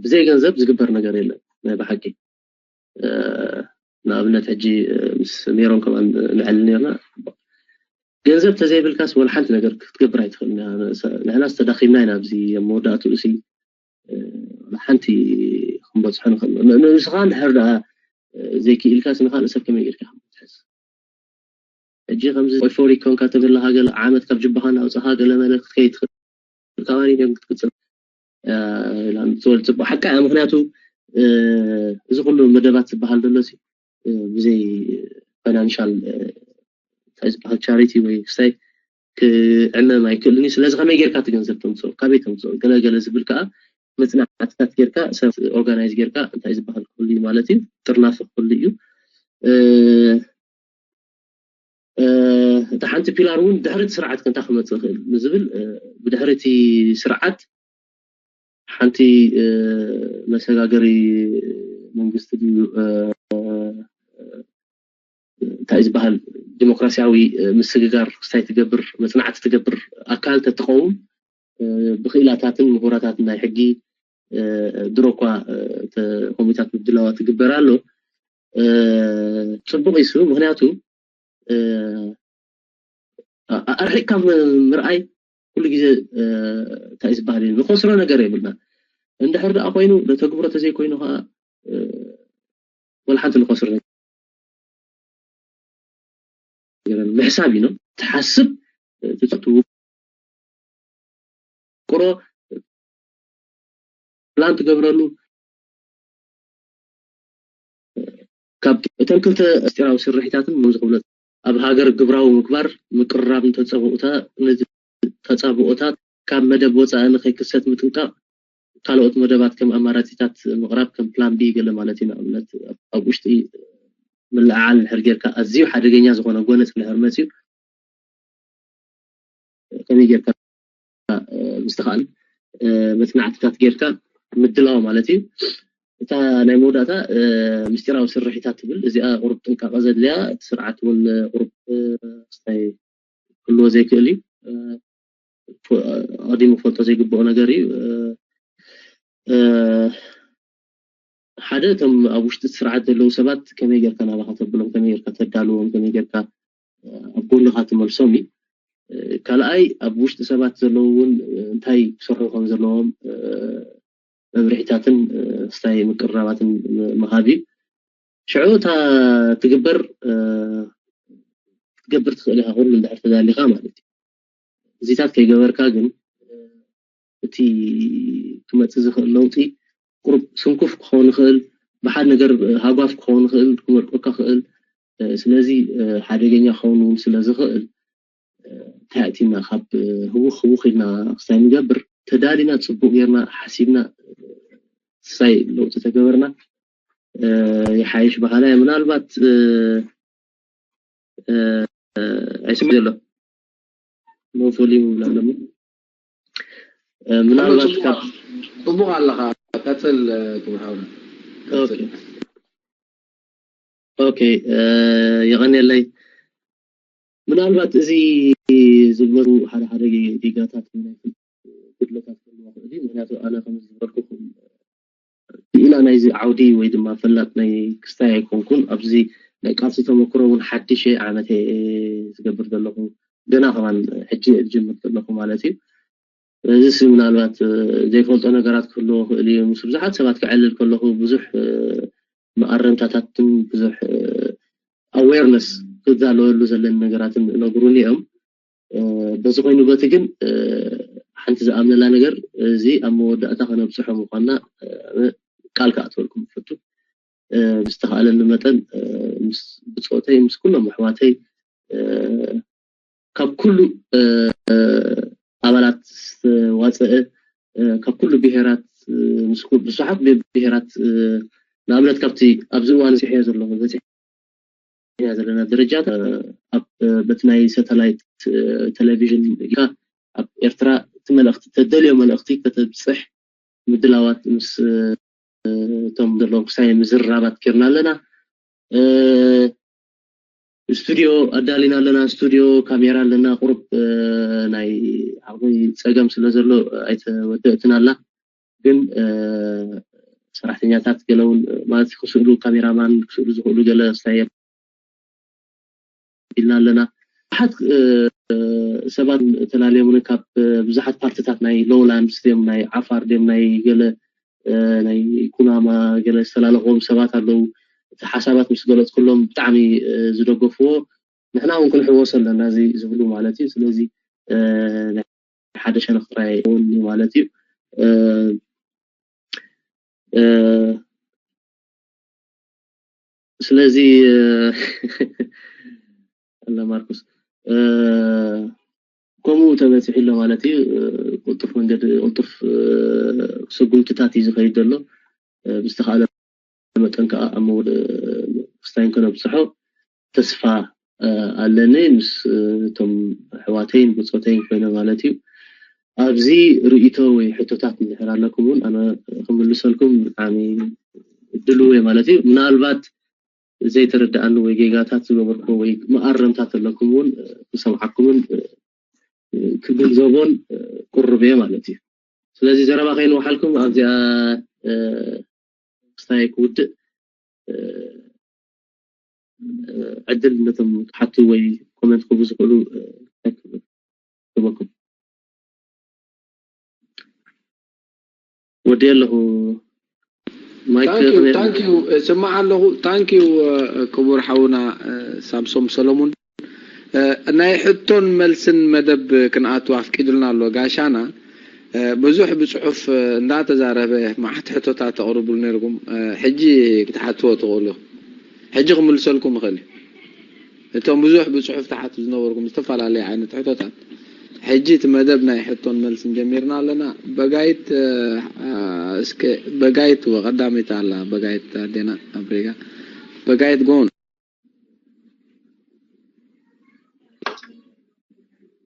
ብዘይ ገንዘብ ዝግበር ነገር የለን ናይ ብሓቂ። ንኣብነት ሕጂ ምስ ሜሮን ከማን ንዕል ነርና ገንዘብ ተዘይብልካስ ወላ ሓንቲ ነገር ክትገብር ኣይትኽእል። ንሕና ዝተዳኺምና ኢና ኣብዚ ኣብ መወዳእትኡ ሲ ሓንቲ ክንበፅሖ ንኽእል። ንስኻ እንድሕር ደኣ ዘይክኢልካ ስንኻ ንሰብ ከመይ ኢልካ ክትሕዝ? ሕጂ ከምዚ ኦይፎሪክ ኮንካ ተበላኻ ገለ ዓመት ካብ ጅባኻ እናውፅኻ ገለ መለ ክትከይድ ትኽእል። ካባኒ ደም ክትቅፅል ትወል ፅቡቅ ሓቃ እያ። ምክንያቱ እዚ ኩሉ መደባት ዝበሃል ዘሎ ሲ ብዘይ ፋይናንሻል እንታይ ዝበሃል ቻሪቲ ወይ ክስታይ ክዕመም ኣይክእልን እዩ። ስለዚ ከመይ ጌርካ እቲ ገንዘብ ተምፅኦ? ካበይ ተምፅኦ? ገለ ገለ ዝብል ከዓ መፅናዕትታት ጌርካ ሰብ ኦርጋናይዝ ጌርካ እንታይ ዝበሃል ክህሉ እዩ ማለት እዩ። ጥርናፈ ክህሉ እዩ። እታ ሓንቲ ፒላር እውን ድሕሪ እቲ ስርዓት ከ እንታይ ክመፅእ ይኽእል ንዝብል ብድሕሪ እቲ ስርዓት ሓንቲ መሰጋገሪ መንግስቲ ድዩ እንታይ ዝበሃል ዲሞክራሲያዊ ምስግጋር ክስታይ ትገብር መፅናዕቲ ትገብር ኣካል ተትቀውም ብክኢላታትን ምሁራታትን ናይ ሕጊ ድሮ እኳ ኮሚታት ምድላዋ ትግበር ኣሎ። ፅቡቅ ይሱ ምክንያቱ ኣርሒቅካ ምርኣይ ኩሉ ግዜ እንታይ ዝበሃል እዩ ንኸስሮ ነገር የብልና። እንድሕር ደኣ ኮይኑ ለተግብሮ ተዘይኮይኑ ከዓ ወላ ሓንቲ ንኸስሮ ነገር ምሕሳብ እዩ። ትሓስብ ትፀቱ ቁሮ ፕላን ትገብረሉ ካብ እተን ክልተ ምስጢራዊ ስርሒታትን ከም ዝኽብሎ ኣብ ሃገር ግብራዊ ምግባር ምቅርራብ ንተፀብኦታት ካብ መደብ ወፃኢ ንከይክሰት ምጥንቃቕ ካልኦት መደባት ከም ኣማራፂታት ምቕራብ ከም ፕላን ቢ ገለ ማለት እዩ። ንኣብነት ኣብ ውሽጢ ምልዕዓል እንድሕር ጌርካ ኣዝዩ ሓደገኛ ዝኾነ ጎነፅ እንድሕር መፅዩ ከመይ ጌርካ ምስትኽኣል መፅናዕትታት ጌርካ ምድላው ማለት እዩ። እታ ናይ መወዳእታ ምስጢራዊ ስርሒታት ትብል እዚኣ ቁሩብ ጥንቃቐ ዘድልያ፣ እቲ ስርዓት እውን ቁሩብ ክስታይ ክህልዎ ዘይክእል እዩ። ኣቐዲሙ ክፈልጦ ዘይግብኦ ነገር እዩ። ሓደ እቶም ኣብ ውሽጢ እቲ ስርዓት ዘለዉ ሰባት ከመይ ጌርካ ናባኻ ተብሎም፣ ከመይ ጌርካ ተዳልዎም፣ ከመይ ጌርካ ኣብ ጎንኻ ትመልሶም እዩ። ካልኣይ ኣብ ውሽጢ ሰባት ዘለዉ እውን እንታይ ክሰርሑ ከም ዘለዎም መምርሒታትን ክስታይ ምቅርራባትን ምሃብ እዩ። ሽዑ እታ ትግበር ክትገብር ትኽእል ኢኻ፣ ኩሉ እንድሕር ተዳሊኻ ማለት እዩ። እዚታት ከይገበርካ ግን እቲ ክመፅእ ዝኽእል ለውጢ ቁሩብ ስንኩፍ ክኸውን ይኽእል፣ ብሓደ ነገር ሃጓፍ ክኸውን ይኽእል፣ ክመርቀካ ይኽእል። ስለዚ ሓደገኛ ክኸውን እውን ስለ ዝኽእል እንታይ ኣእቲና ካብ ህውኽ ህውኽ ኢልና ክስታይ ንገብር ተዳሊና ፅቡቅ ጌርና ሓሲብና ክስታይ ለውጢ ተገበርና ይሓይሽ በሃላይ። ምናልባት ኣይስማዕ ዘሎ ኖ ቮሊዩም ይብላ ኣለሞ። ምናልባት ካብ ፅቡቅ ኣለኻ፣ ቀፅል ክቡር ሓውና። ኦኬ ኦኬ፣ የቐንየለይ። ምናልባት እዚ ዝግበሩ ሓደ ሓደ ጌጋታት ናይ ጉድለታት ክህልዎ ይኽእል እዩ። ምክንያቱ ኣነ ከም ዝበልኩኹም ክኢላ ናይዚ ዓውዲ ወይ ድማ ፈላጥ ናይ ክስታይ ኣይኮንኩን። ኣብዚ ናይ ቃልሲ ተመክሮ እውን ሓድሽ እየ፣ ዓመት እየ ዝገብር ዘለኹ፣ ገና ከማን ሕጂ እየ ዝጅምር ዘለኹ ማለት እዩ። እዚ ምናልባት ዘይፈልጦ ነገራት ክህልዎ ይኽእል እዩ። ምስ ብዙሓት ሰባት ክዕልል ከለኹ ብዙሕ መኣረምታታትን ብዙሕ ኣዌርነስ ክዛለወሉ ዘለኒ ነገራትን ነግሩኒ እዮም። በዚ ኮይኑ በቲ ግን ሓንቲ ዝኣምነላ ነገር እዚ ኣብ መወዳእታ ከነብፅሖ ምኳንና ቃል ክኣትወልኩም ይፈቱ። ብዝተኻእለኒ መጠን ምስ ብፆተይ ምስ ኩሎም ኣሕዋተይ ካብ ኩሉ ኣባላት ዝተዋፀአ ካብ ኩሉ ብሄራት ምስ ብዙሓት ብሄራት ንኣብነት ካብቲ ኣብዚ እዋን ዝሕዮ ዘለኹ በፂሕና ዘለና ደረጃ ኣብ በቲ ናይ ሳተላይት ቴሌቪዥን ጌርካ ኣብ ኤርትራ እቲ መልእኽቲ ተደልዮ መልእኽቲ ከተብፅሕ ምድላዋት ምስ እቶም ዘለዉ ክሳይ ምዝርራባት ጌርና ኣለና። ስቱዲዮ ኣዳሊና ኣለና። ስቱዲዮ ካሜራ ኣለና። ቁሩብ ናይ ዓቕሚ ፀገም ስለ ዘሎ ኣይተወደእትን ኣላ። ግን ሰራሕተኛታት ገለ እውን ማለት ክስእሉ ካሜራማን ክስእሉ ዝኽእሉ ገለ ክሳይ ኢልና ኣለና። ብዙሓት ሰባት ተላልዮም እውን ካብ ብዙሓት ፓርትታት ናይ ሎውላንድስ ድዮም ናይ ዓፋር ድዮም ናይ ገለ ናይ ኩናማ ገለ ዝተላለኽዎም ሰባት ኣለዉ። እቲ ሓሳባት ምስ ገለፅኩሎም ብጣዕሚ ዝደገፍዎ ንሕና እውን ክንሕወሶ ኣለና እዚ ዝብሉ ማለት እዩ። ስለዚ ናይ ሓደ ሸነኽ ጥራይ እውን ማለት እዩ። ስለዚ ኣላ ማርኩስ ከምኡ ተበፂሑ ኣሎ ማለት እዩ። ቅልጡፍ መንገዲ ቅልጡፍ ስጉምትታት እዩ ዝኸይድ ዘሎ። ብዝተኻእለ መጠን ከዓ ኣብ መወደ ክስታይን ከነብፅሖ ተስፋ ኣለኒ ምስ እቶም ኣሕዋተይን ብፆተይን ኮይነ ማለት እዩ። ኣብዚ ርእይቶ ወይ ሕቶታት እንድሕር ኣለኩም እውን ኣነ ክምልሰልኩም ብጣዕሚ ድልው እየ ማለት እዩ። ምናልባት ዘይተረድኣኒ ወይ ጌጋታት ዝገበርኩ ወይ መኣረምታት ኣለኩም እውን ክሰምዓኩምን ክግንዘቦን ቅሩብ እየ ማለት እዩ። ስለዚ ዘረባ ከይንወሓልኩም ኣብዚኣ ክስታይ ክውድእ ዕድል ነቶም ክሓቱ ወይ ኮመንት ክህቡ ዝኽእሉ ክህበኩም። ወዲ ኣለኹ ማይክ ታንኪዩ ስማዕ ኣለኹ። ታንኪዩ ክቡር ሓውና ሳምሶም ሰለሙን። ናይ ሕቶን መልስን መደብ ክንኣቱ ኣፍቂዱልና ኣሎ ጋሻና። ብዙሕ ብፅሑፍ እንዳተዛረበ መዓት ሕቶታት ተቕርቡሉ ነርኩም። ሕጂ ክትሓትዎ ትኽእሉ። ሕጂ ክምልሰልኩም ይኽእል እዩ። እቶም ብዙሕ ብፅሑፍ ትሓቱ ዝነበርኩም ዝተፈላለዩ ዓይነት ሕቶታት ሕጂ እቲ መደብ ናይ ሕቶን መልስን ጀሚርና ኣለና። በጋይት እስከ በጋይት ቀዳመይቲ ኣላ በጋይት ኣዴና ኣብ ሪጋ በጋይት ጎን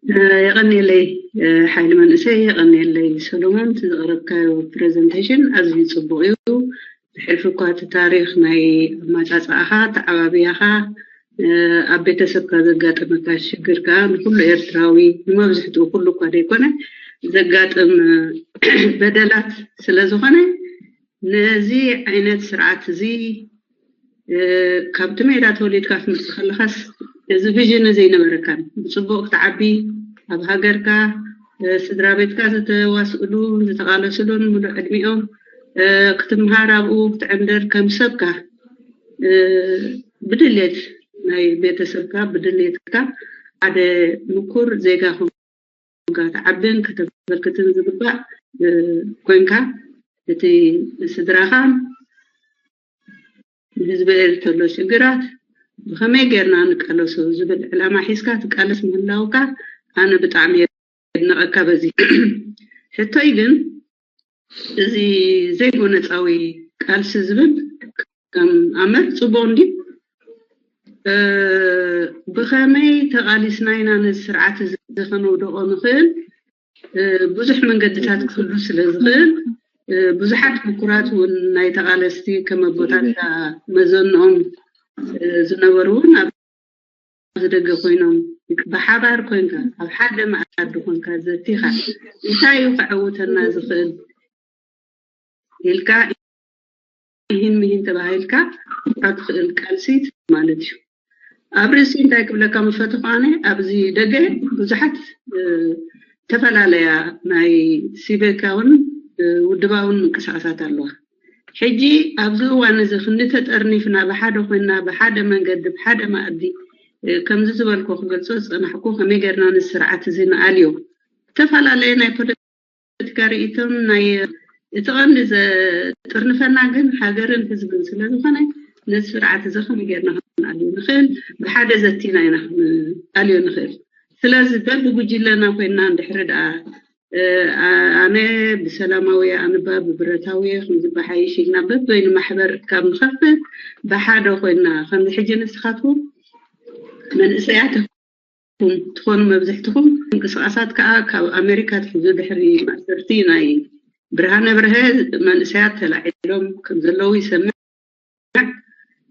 የቐንየለይ ሓይሊ መንእሰይ፣ የቐንየለይ ሰሎሞን። እቲ ዘቕረብካዮ ፕሬዘንቴሽን ኣዝዩ ጽቡቕ እዩ። ብሕልፊ እኳ እቲ ታሪኽ ናይ ኣማጻጽኣኻ፣ ተዓባብያኻ፣ ኣብ ቤተሰብካ ዘጋጠመካ ሽግር ከኣ ንኩሉ ኤርትራዊ፣ ንመብዝሕትኡ ኩሉ እኳ ዘይኮነ፣ ዘጋጥም በደላት ስለ ዝኾነ፣ ነዚ ዓይነት ስርዓት እዚ ካብቲ ሜዳ ተወሊድካ ክትመጽእ ከለኻስ እዚ ቪዥን እዚ ኣይነበረካን። ብጽቡቕ ክትዓቢ፣ ኣብ ሃገርካ ስድራ ቤትካ ዝተዋስእሉን ዝተቓለስሉን ሙሉእ ዕድሚኦም ክትምሃር ኣብኡ ክትዕንድር ከም ሰብካ ብድሌት ናይ ቤተሰብካ ብድሌትካ ሓደ ምኩር ዜጋ ኮንካ ትዓብን ከተበርክትን ዝግባእ ኮንካ እቲ ስድራኻ ንህዝቢ ኤርትራ ዘሎ ሽግራት ብኸመይ ጌርና ንቃለሶ ዝብል ዕላማ ሒዝካ ትቃለስ ምህላውካ ኣነ ብጣዕሚ የድንቐካ። በዚ ሕቶይ ግን እዚ ዘይጎነጻዊ ቃልሲ ዝብል ከም ኣመር ጽቡቕ እንዲ ብኸመይ ተቓሊስና ኢና ነዚ ስርዓት እዚ ከነውደቖ ንኽእል? ብዙሕ መንገድታት ክህሉ ስለ ዝኽእል ብዙሓት ምኩራት እውን ናይ ተቓለስቲ ከም ኣቦታትካ መዘንኦም ዝነበሩ እውን ኣብዚ ደገ ኮይኖም ብሓባር ኮንካ ኣብ ሓደ መኣዲ ኮንካ ዘቲኻ እንታይ እዩ ከዕውተና ዝኽእል ኢልካ ይህን ምሂን ተባሂልካ እትኽእል ቃልሲ ማለት እዩ። ኣብ ርእሲ እንታይ ክብለካ ምፈትኹ ኣነ ኣብዚ ደገ ብዙሓት ዝተፈላለያ ናይ ሲቪካውን ውድባውን ምንቅስቃሳት ኣለዋ። ሕጂ ኣብዚ እዋን እዚ ክንዲ ተጠርኒፍና ብሓደ ኮይና ብሓደ መንገዲ ብሓደ መኣዲ ከምዚ ዝበልኮ ክገልጾ ዝጸናሕኩ ከመይ ጌርና ንስርዓት እዚ ንኣልዮ ዝተፈላለየ ናይ ፖለቲካ ርእይቶን ናይ እቲ ቀንዲ ዘጥርንፈና ግን ሃገርን ህዝብን ስለ ዝኾነ ነዚ ስርዓት እዚ ከመይ ጌርና ክንኣልዮ ንኽእል ብሓደ ዘቲና ኢና ክንኣልዮ ንኽእል። ስለዚ በብጉጅለና ኮይና እንድሕሪ ደኣ ኣነ ብሰላማዊ ኣንባ ብብረታዊ ከምዚ ብሓይሽ ኢልና በበይኑ ማሕበር ካብ ንኸፍት ብሓደ ኮይና ከምዚ ሕጂ ንስኻትኩም መንእሰያት ትኾኑ መብዝሕትኹም ምንቅስቃሳት ከዓ ካብ ኣሜሪካ ትሕዙ ድሕሪ ማእሰርቲ ናይ ብርሃነ ብርሀ መንእሰያት ተላዒሎም ከም ዘለዉ ይሰምዕ።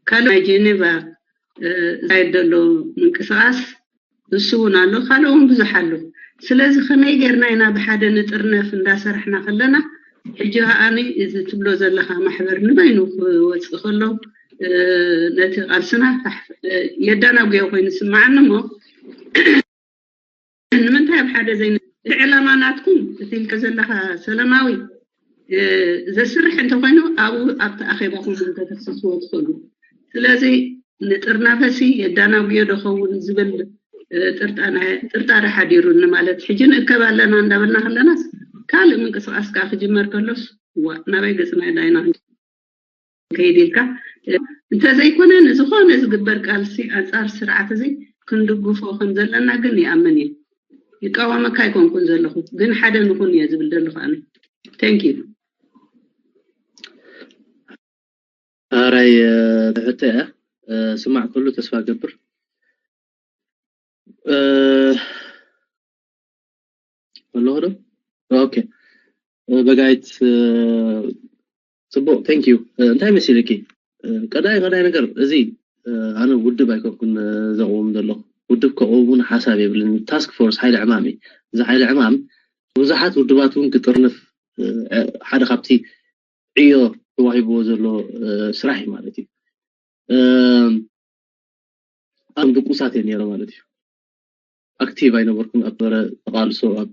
ካልእ ናይ ጄኔቫ ዝካየድ ዘሎ ምንቅስቃስ እሱ እውን ኣሎ፣ ካልእ እውን ብዙሕ ኣሎ። ስለዚ ከመይ ጌርና ኢና ብሓደ ንጥርነፍ እንዳሰራሕና ከለና ሕጂ ከዓኒ እዚ ትብሎ ዘለካ ማሕበር ንበይኑ ክወፅእ ከሎ ነቲ ቃልስና የዳናጉዮ ኮይኑ ስምዓኒ እሞ ንምንታይ ኣብ ሓደ ዘይነ እቲ ዕላማ ናትኩም እቲ ኢልካ ዘለካ ሰላማዊ ዘስርሕ እንተኮይኑ ኣብኡ ኣብቲ ኣኼባኩም ከተፍስስዎ ትኽእሉ። ስለዚ ንጥርናፈሲ የዳናጉዮ ዶ ኸውን ዝብል ጥርጣረ ሓዲሩኒ። ማለት ሕጂ ንእከብ ኣለና እንዳበልና ከለናስ ካልእ ምንቅስቃስ ከዓ ክጅመር ከሎስ ዋ ናበይ ገፅና ዳይና ከይድ ኢልካ እንተዘይኮነ ንዝኾነ ዝግበር ቃልሲ ኣንፃር ስርዓት እዚ ክንድግፎ ከም ዘለና ግን ይኣምን እየ። ይቃወመካ ኣይኮንኩን ዘለኹ ግን ሓደ ንኹን እየ ዝብል ዘለኹ ኣነ። Thank you። ኣራይ ትሕተ እያ ስማዕ ከሉ ተስፋ ገብር ኣለኹ ዶ? ኦኬ በጋይት ፅቡቅ thank you። እንታይ መሲልኪ ቀዳይ ቀዳይ ነገር እዚ ኣነ ውድብ ኣይኮንኩን ዘቕውም ዘለኹ። ውድብ ከቕውም ሓሳብ የብልን። ታስክ ፎርስ ሓይሊ ዕማም እዩ። እዚ ሓይሊ ዕማም ብዙሓት ውድባት እውን ክጥርንፍ ሓደ ካብቲ ዕዮ ተዋሂብዎ ዘሎ ስራሕ እዩ ማለት እዩ። ኣም ድቁሳት እየ ነይረ ማለት እዩ። ኣክቲቭ ኣይነበርኩም ኣብ በረ ተቃልሶ ኣብ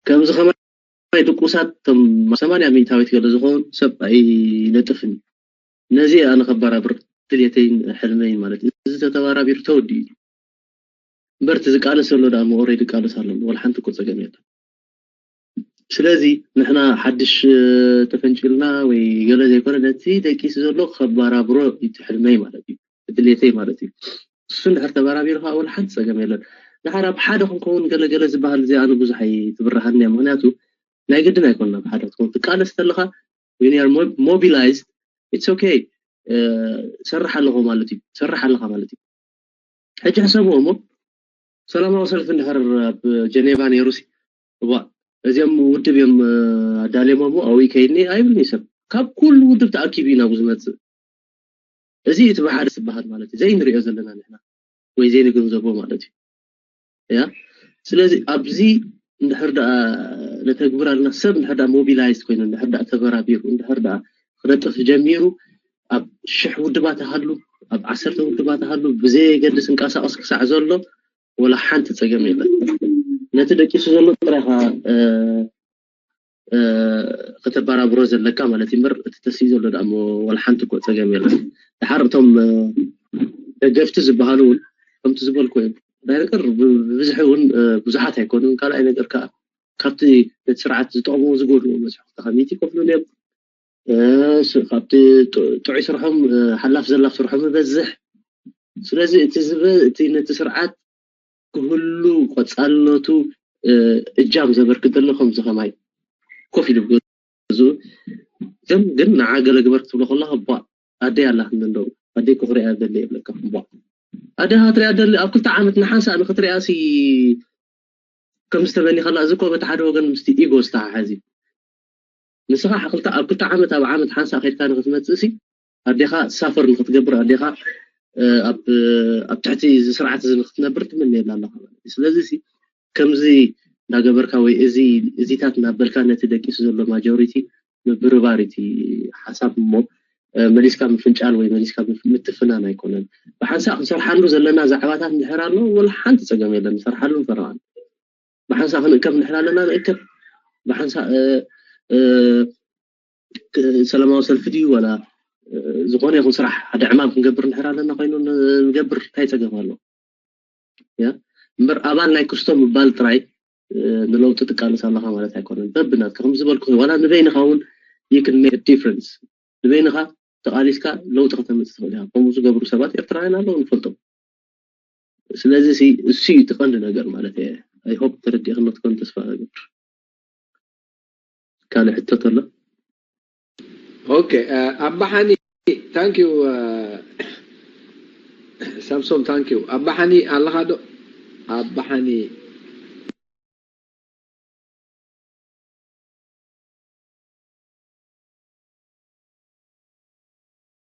ከምዚ ከማይ ድቁሳት ቶም ሰማንያ ሚእታዊት ገለ ዝኸውን ሰብ ኣይነጥፍን እዩ። ነዚ ኣነ ከባራብር ድልየተይን ሕልመይን ማለት እዩ። እዚ ተተባራቢሩ ተወዲኡ እዩ። እምበር እቲ ዝቃለስ ዘሎ ደኣ ኦሬዲ ይቃለስ ኣሎ። ወላ ሓንቲ እኮ ጸገም የለን። ስለዚ ንሕና ሓድሽ ተፈንጭልና ወይ ገለ ዘይኮነ ነቲ ደቂሱ ዘሎ ከባራብሮ እዩ ሕልመይ ማለት እዩ። ድሌተይ ማለት እዩ። እሱ እንድሕር ተበራቢሩ ከዓ ወላ ሓንቲ ፀገም የለን። ድሓር ኣብ ሓደ ክንከውን ገለገለ ዝበሃል እዚ ኣነ ብዙሕ ኣይትብርሃኒ እያ። ምክንያቱ ናይ ግድን ኣይኮንና ብሓደ ክትከውን ትቃለስ ተለካ when you are mobilized it's okay ሰርሕ ኣለኹ ማለት እዩ። ሰርሕ ኣለካ ማለት እዩ። ሕጂ ሕሰብዎ እሞ ሰላማዊ ሰልፊ እንድሕር ኣብ ጀኔቫ ነይሩሲ እዋ እዚኦም ውድብ እዮም ኣዳልዮም እሞ ኣብኡ ከይድኒ ኣይብልኒ ሰብ። ካብ ኩሉ ውድብ ተኣኪቡ እዩ ናብኡ ዝመፅእ። እዚ እቲ ብሓደ ዝበሃል ማለት እዩ ዘይንሪኦ ዘለና ንሕና ወይ ዘይንግንዘቦ ማለት እዩ። ያ ስለዚ ኣብዚ እንድሕር ደኣ ነተግብር ኣለና ሰብ እንድሕር ደኣ ሞቢላይዝ ኮይኑ እንድሕር ደኣ ተበራቢሩ እንድሕር ደኣ ክነጥፍ ጀሚሩ ኣብ ሽሕ ውድባት ይሃሉ ኣብ ዓሰርተ ውድባት ይሃሉ ብዘየገድስ እንቀሳቐስ ክሳዕ ዘሎ ወላ ሓንቲ ፀገም የለን። ነቲ ደቂሱ ዘሎ ጥራይኻ ከተባራብሮ ዘለካ ማለት እዩ። እምበር እቲ ተስኢ ዘሎ ደኣ ወላ ሓንቲ እኮ ፀገም የለን። ድሓር እቶም ደገፍቲ ዝበሃሉ እውን ከምቲ ዝበልኩ እዮም። ናይ ነገር ብብዝሒ እውን ብዙሓት ኣይኮኑን። ካልኣይ ነገር ከዓ ካብቲ ነቲ ስርዓት ዝጠቕሙ ዝጎድኡ መፅሑ ክልተ ሚእቲ ይከፍሉን እዮም። ካብቲ ጥዑይ ስርሖም ሓላፍ ዘላፍ ስርሖም ይበዝሕ። ስለዚ እቲ ዝበ እቲ ነቲ ስርዓት ክህሉ ቆፃልነቱ እጃም ዘበርክት ዘሎ ከምዚ ከማይ ኮፍ ኢሉ ብገዝኡ ግን ግን ንዓ ገለ ግበር ክትብሎ ከለካ ቧ ኣደይ ኣላ ክንዲ እንደው ኣደይ ክኽሪኣ ደሊ የብለካ ቧ ኣደይ ክትሪኣ ደሊ ኣብ ክልተ ዓመት ንሓንሳእ ንክትሪኣ ሲ ከም ዝተመኒኸላ እዚ እኮ በቲ ሓደ ወገን ምስቲ ኢጎ ዝተሓሓዝ እዩ። ንስኻ ክልተ ኣብ ክልተ ዓመት ኣብ ዓመት ሓንሳእ ከድካ ንክትመፅእ ሲ ኣዴኻ ሳፈር ንክትገብር ኣዴኻ ኣብ ኣብ ትሕቲ እዚ ስርዓት እዚ ንክትነብር ትምነየላ ኣለኻ ማለት እዩ። ስለዚ ሲ ከምዚ እንዳገበርካ ወይ እዚ እዚታት እናበልካ ነቲ ደቂሱ ዘሎ ማጆሪቲ ምብርባር እቲ ሓሳብ እሞ መሊስካ ምፍንጫል ወይ መሊስካ ምትፍናን ኣይኮነን። ብሓንሳእ ክንሰርሓሉ ዘለና ዛዕባታት እንድሕር ኣሎ ወላ ሓንቲ ፀገም የለን፣ ንሰርሓሉ ንፈርቓን። ብሓንሳእ ክንእከብ እንድሕር ኣለና ንእከብ፣ ብሓንሳእ ሰላማዊ ሰልፊ ድዩ ዋላ ዝኾነ ይኹን ስራሕ ሓደ ዕማም ክንገብር እንድሕር ኣለና ኮይኑ ንገብር እንታይ ፀገም ኣሎ? እምበር ኣባል ናይ ክስቶ ምባል ጥራይ ንለውጢ ትቃለስ ኣለኻ ማለት ኣይኮነን። በብናትካ ከም ዝበልኩ ዋላ ንበይንኻ እውን you can make a difference። ንበይንኻ ተቓሊስካ ለውጢ ከተምፅእ ትኽእል ኢኻ። ከምኡ ዝገብሩ ሰባት ኤርትራውያን ኣለዉ ንፈልጦም። ስለዚ እሱ እዩ እቲ ቀንዲ ነገር ማለት እየ። I hope ተረዲእክኖ ትኮን ተስፋ እገብር። ካልእ ሕቶ ተሎ? ኦኬ ኣባሓኒ thank you ሳምሶም thank you ኣባሓኒ ኣለኻ ዶ ኣባሓኒ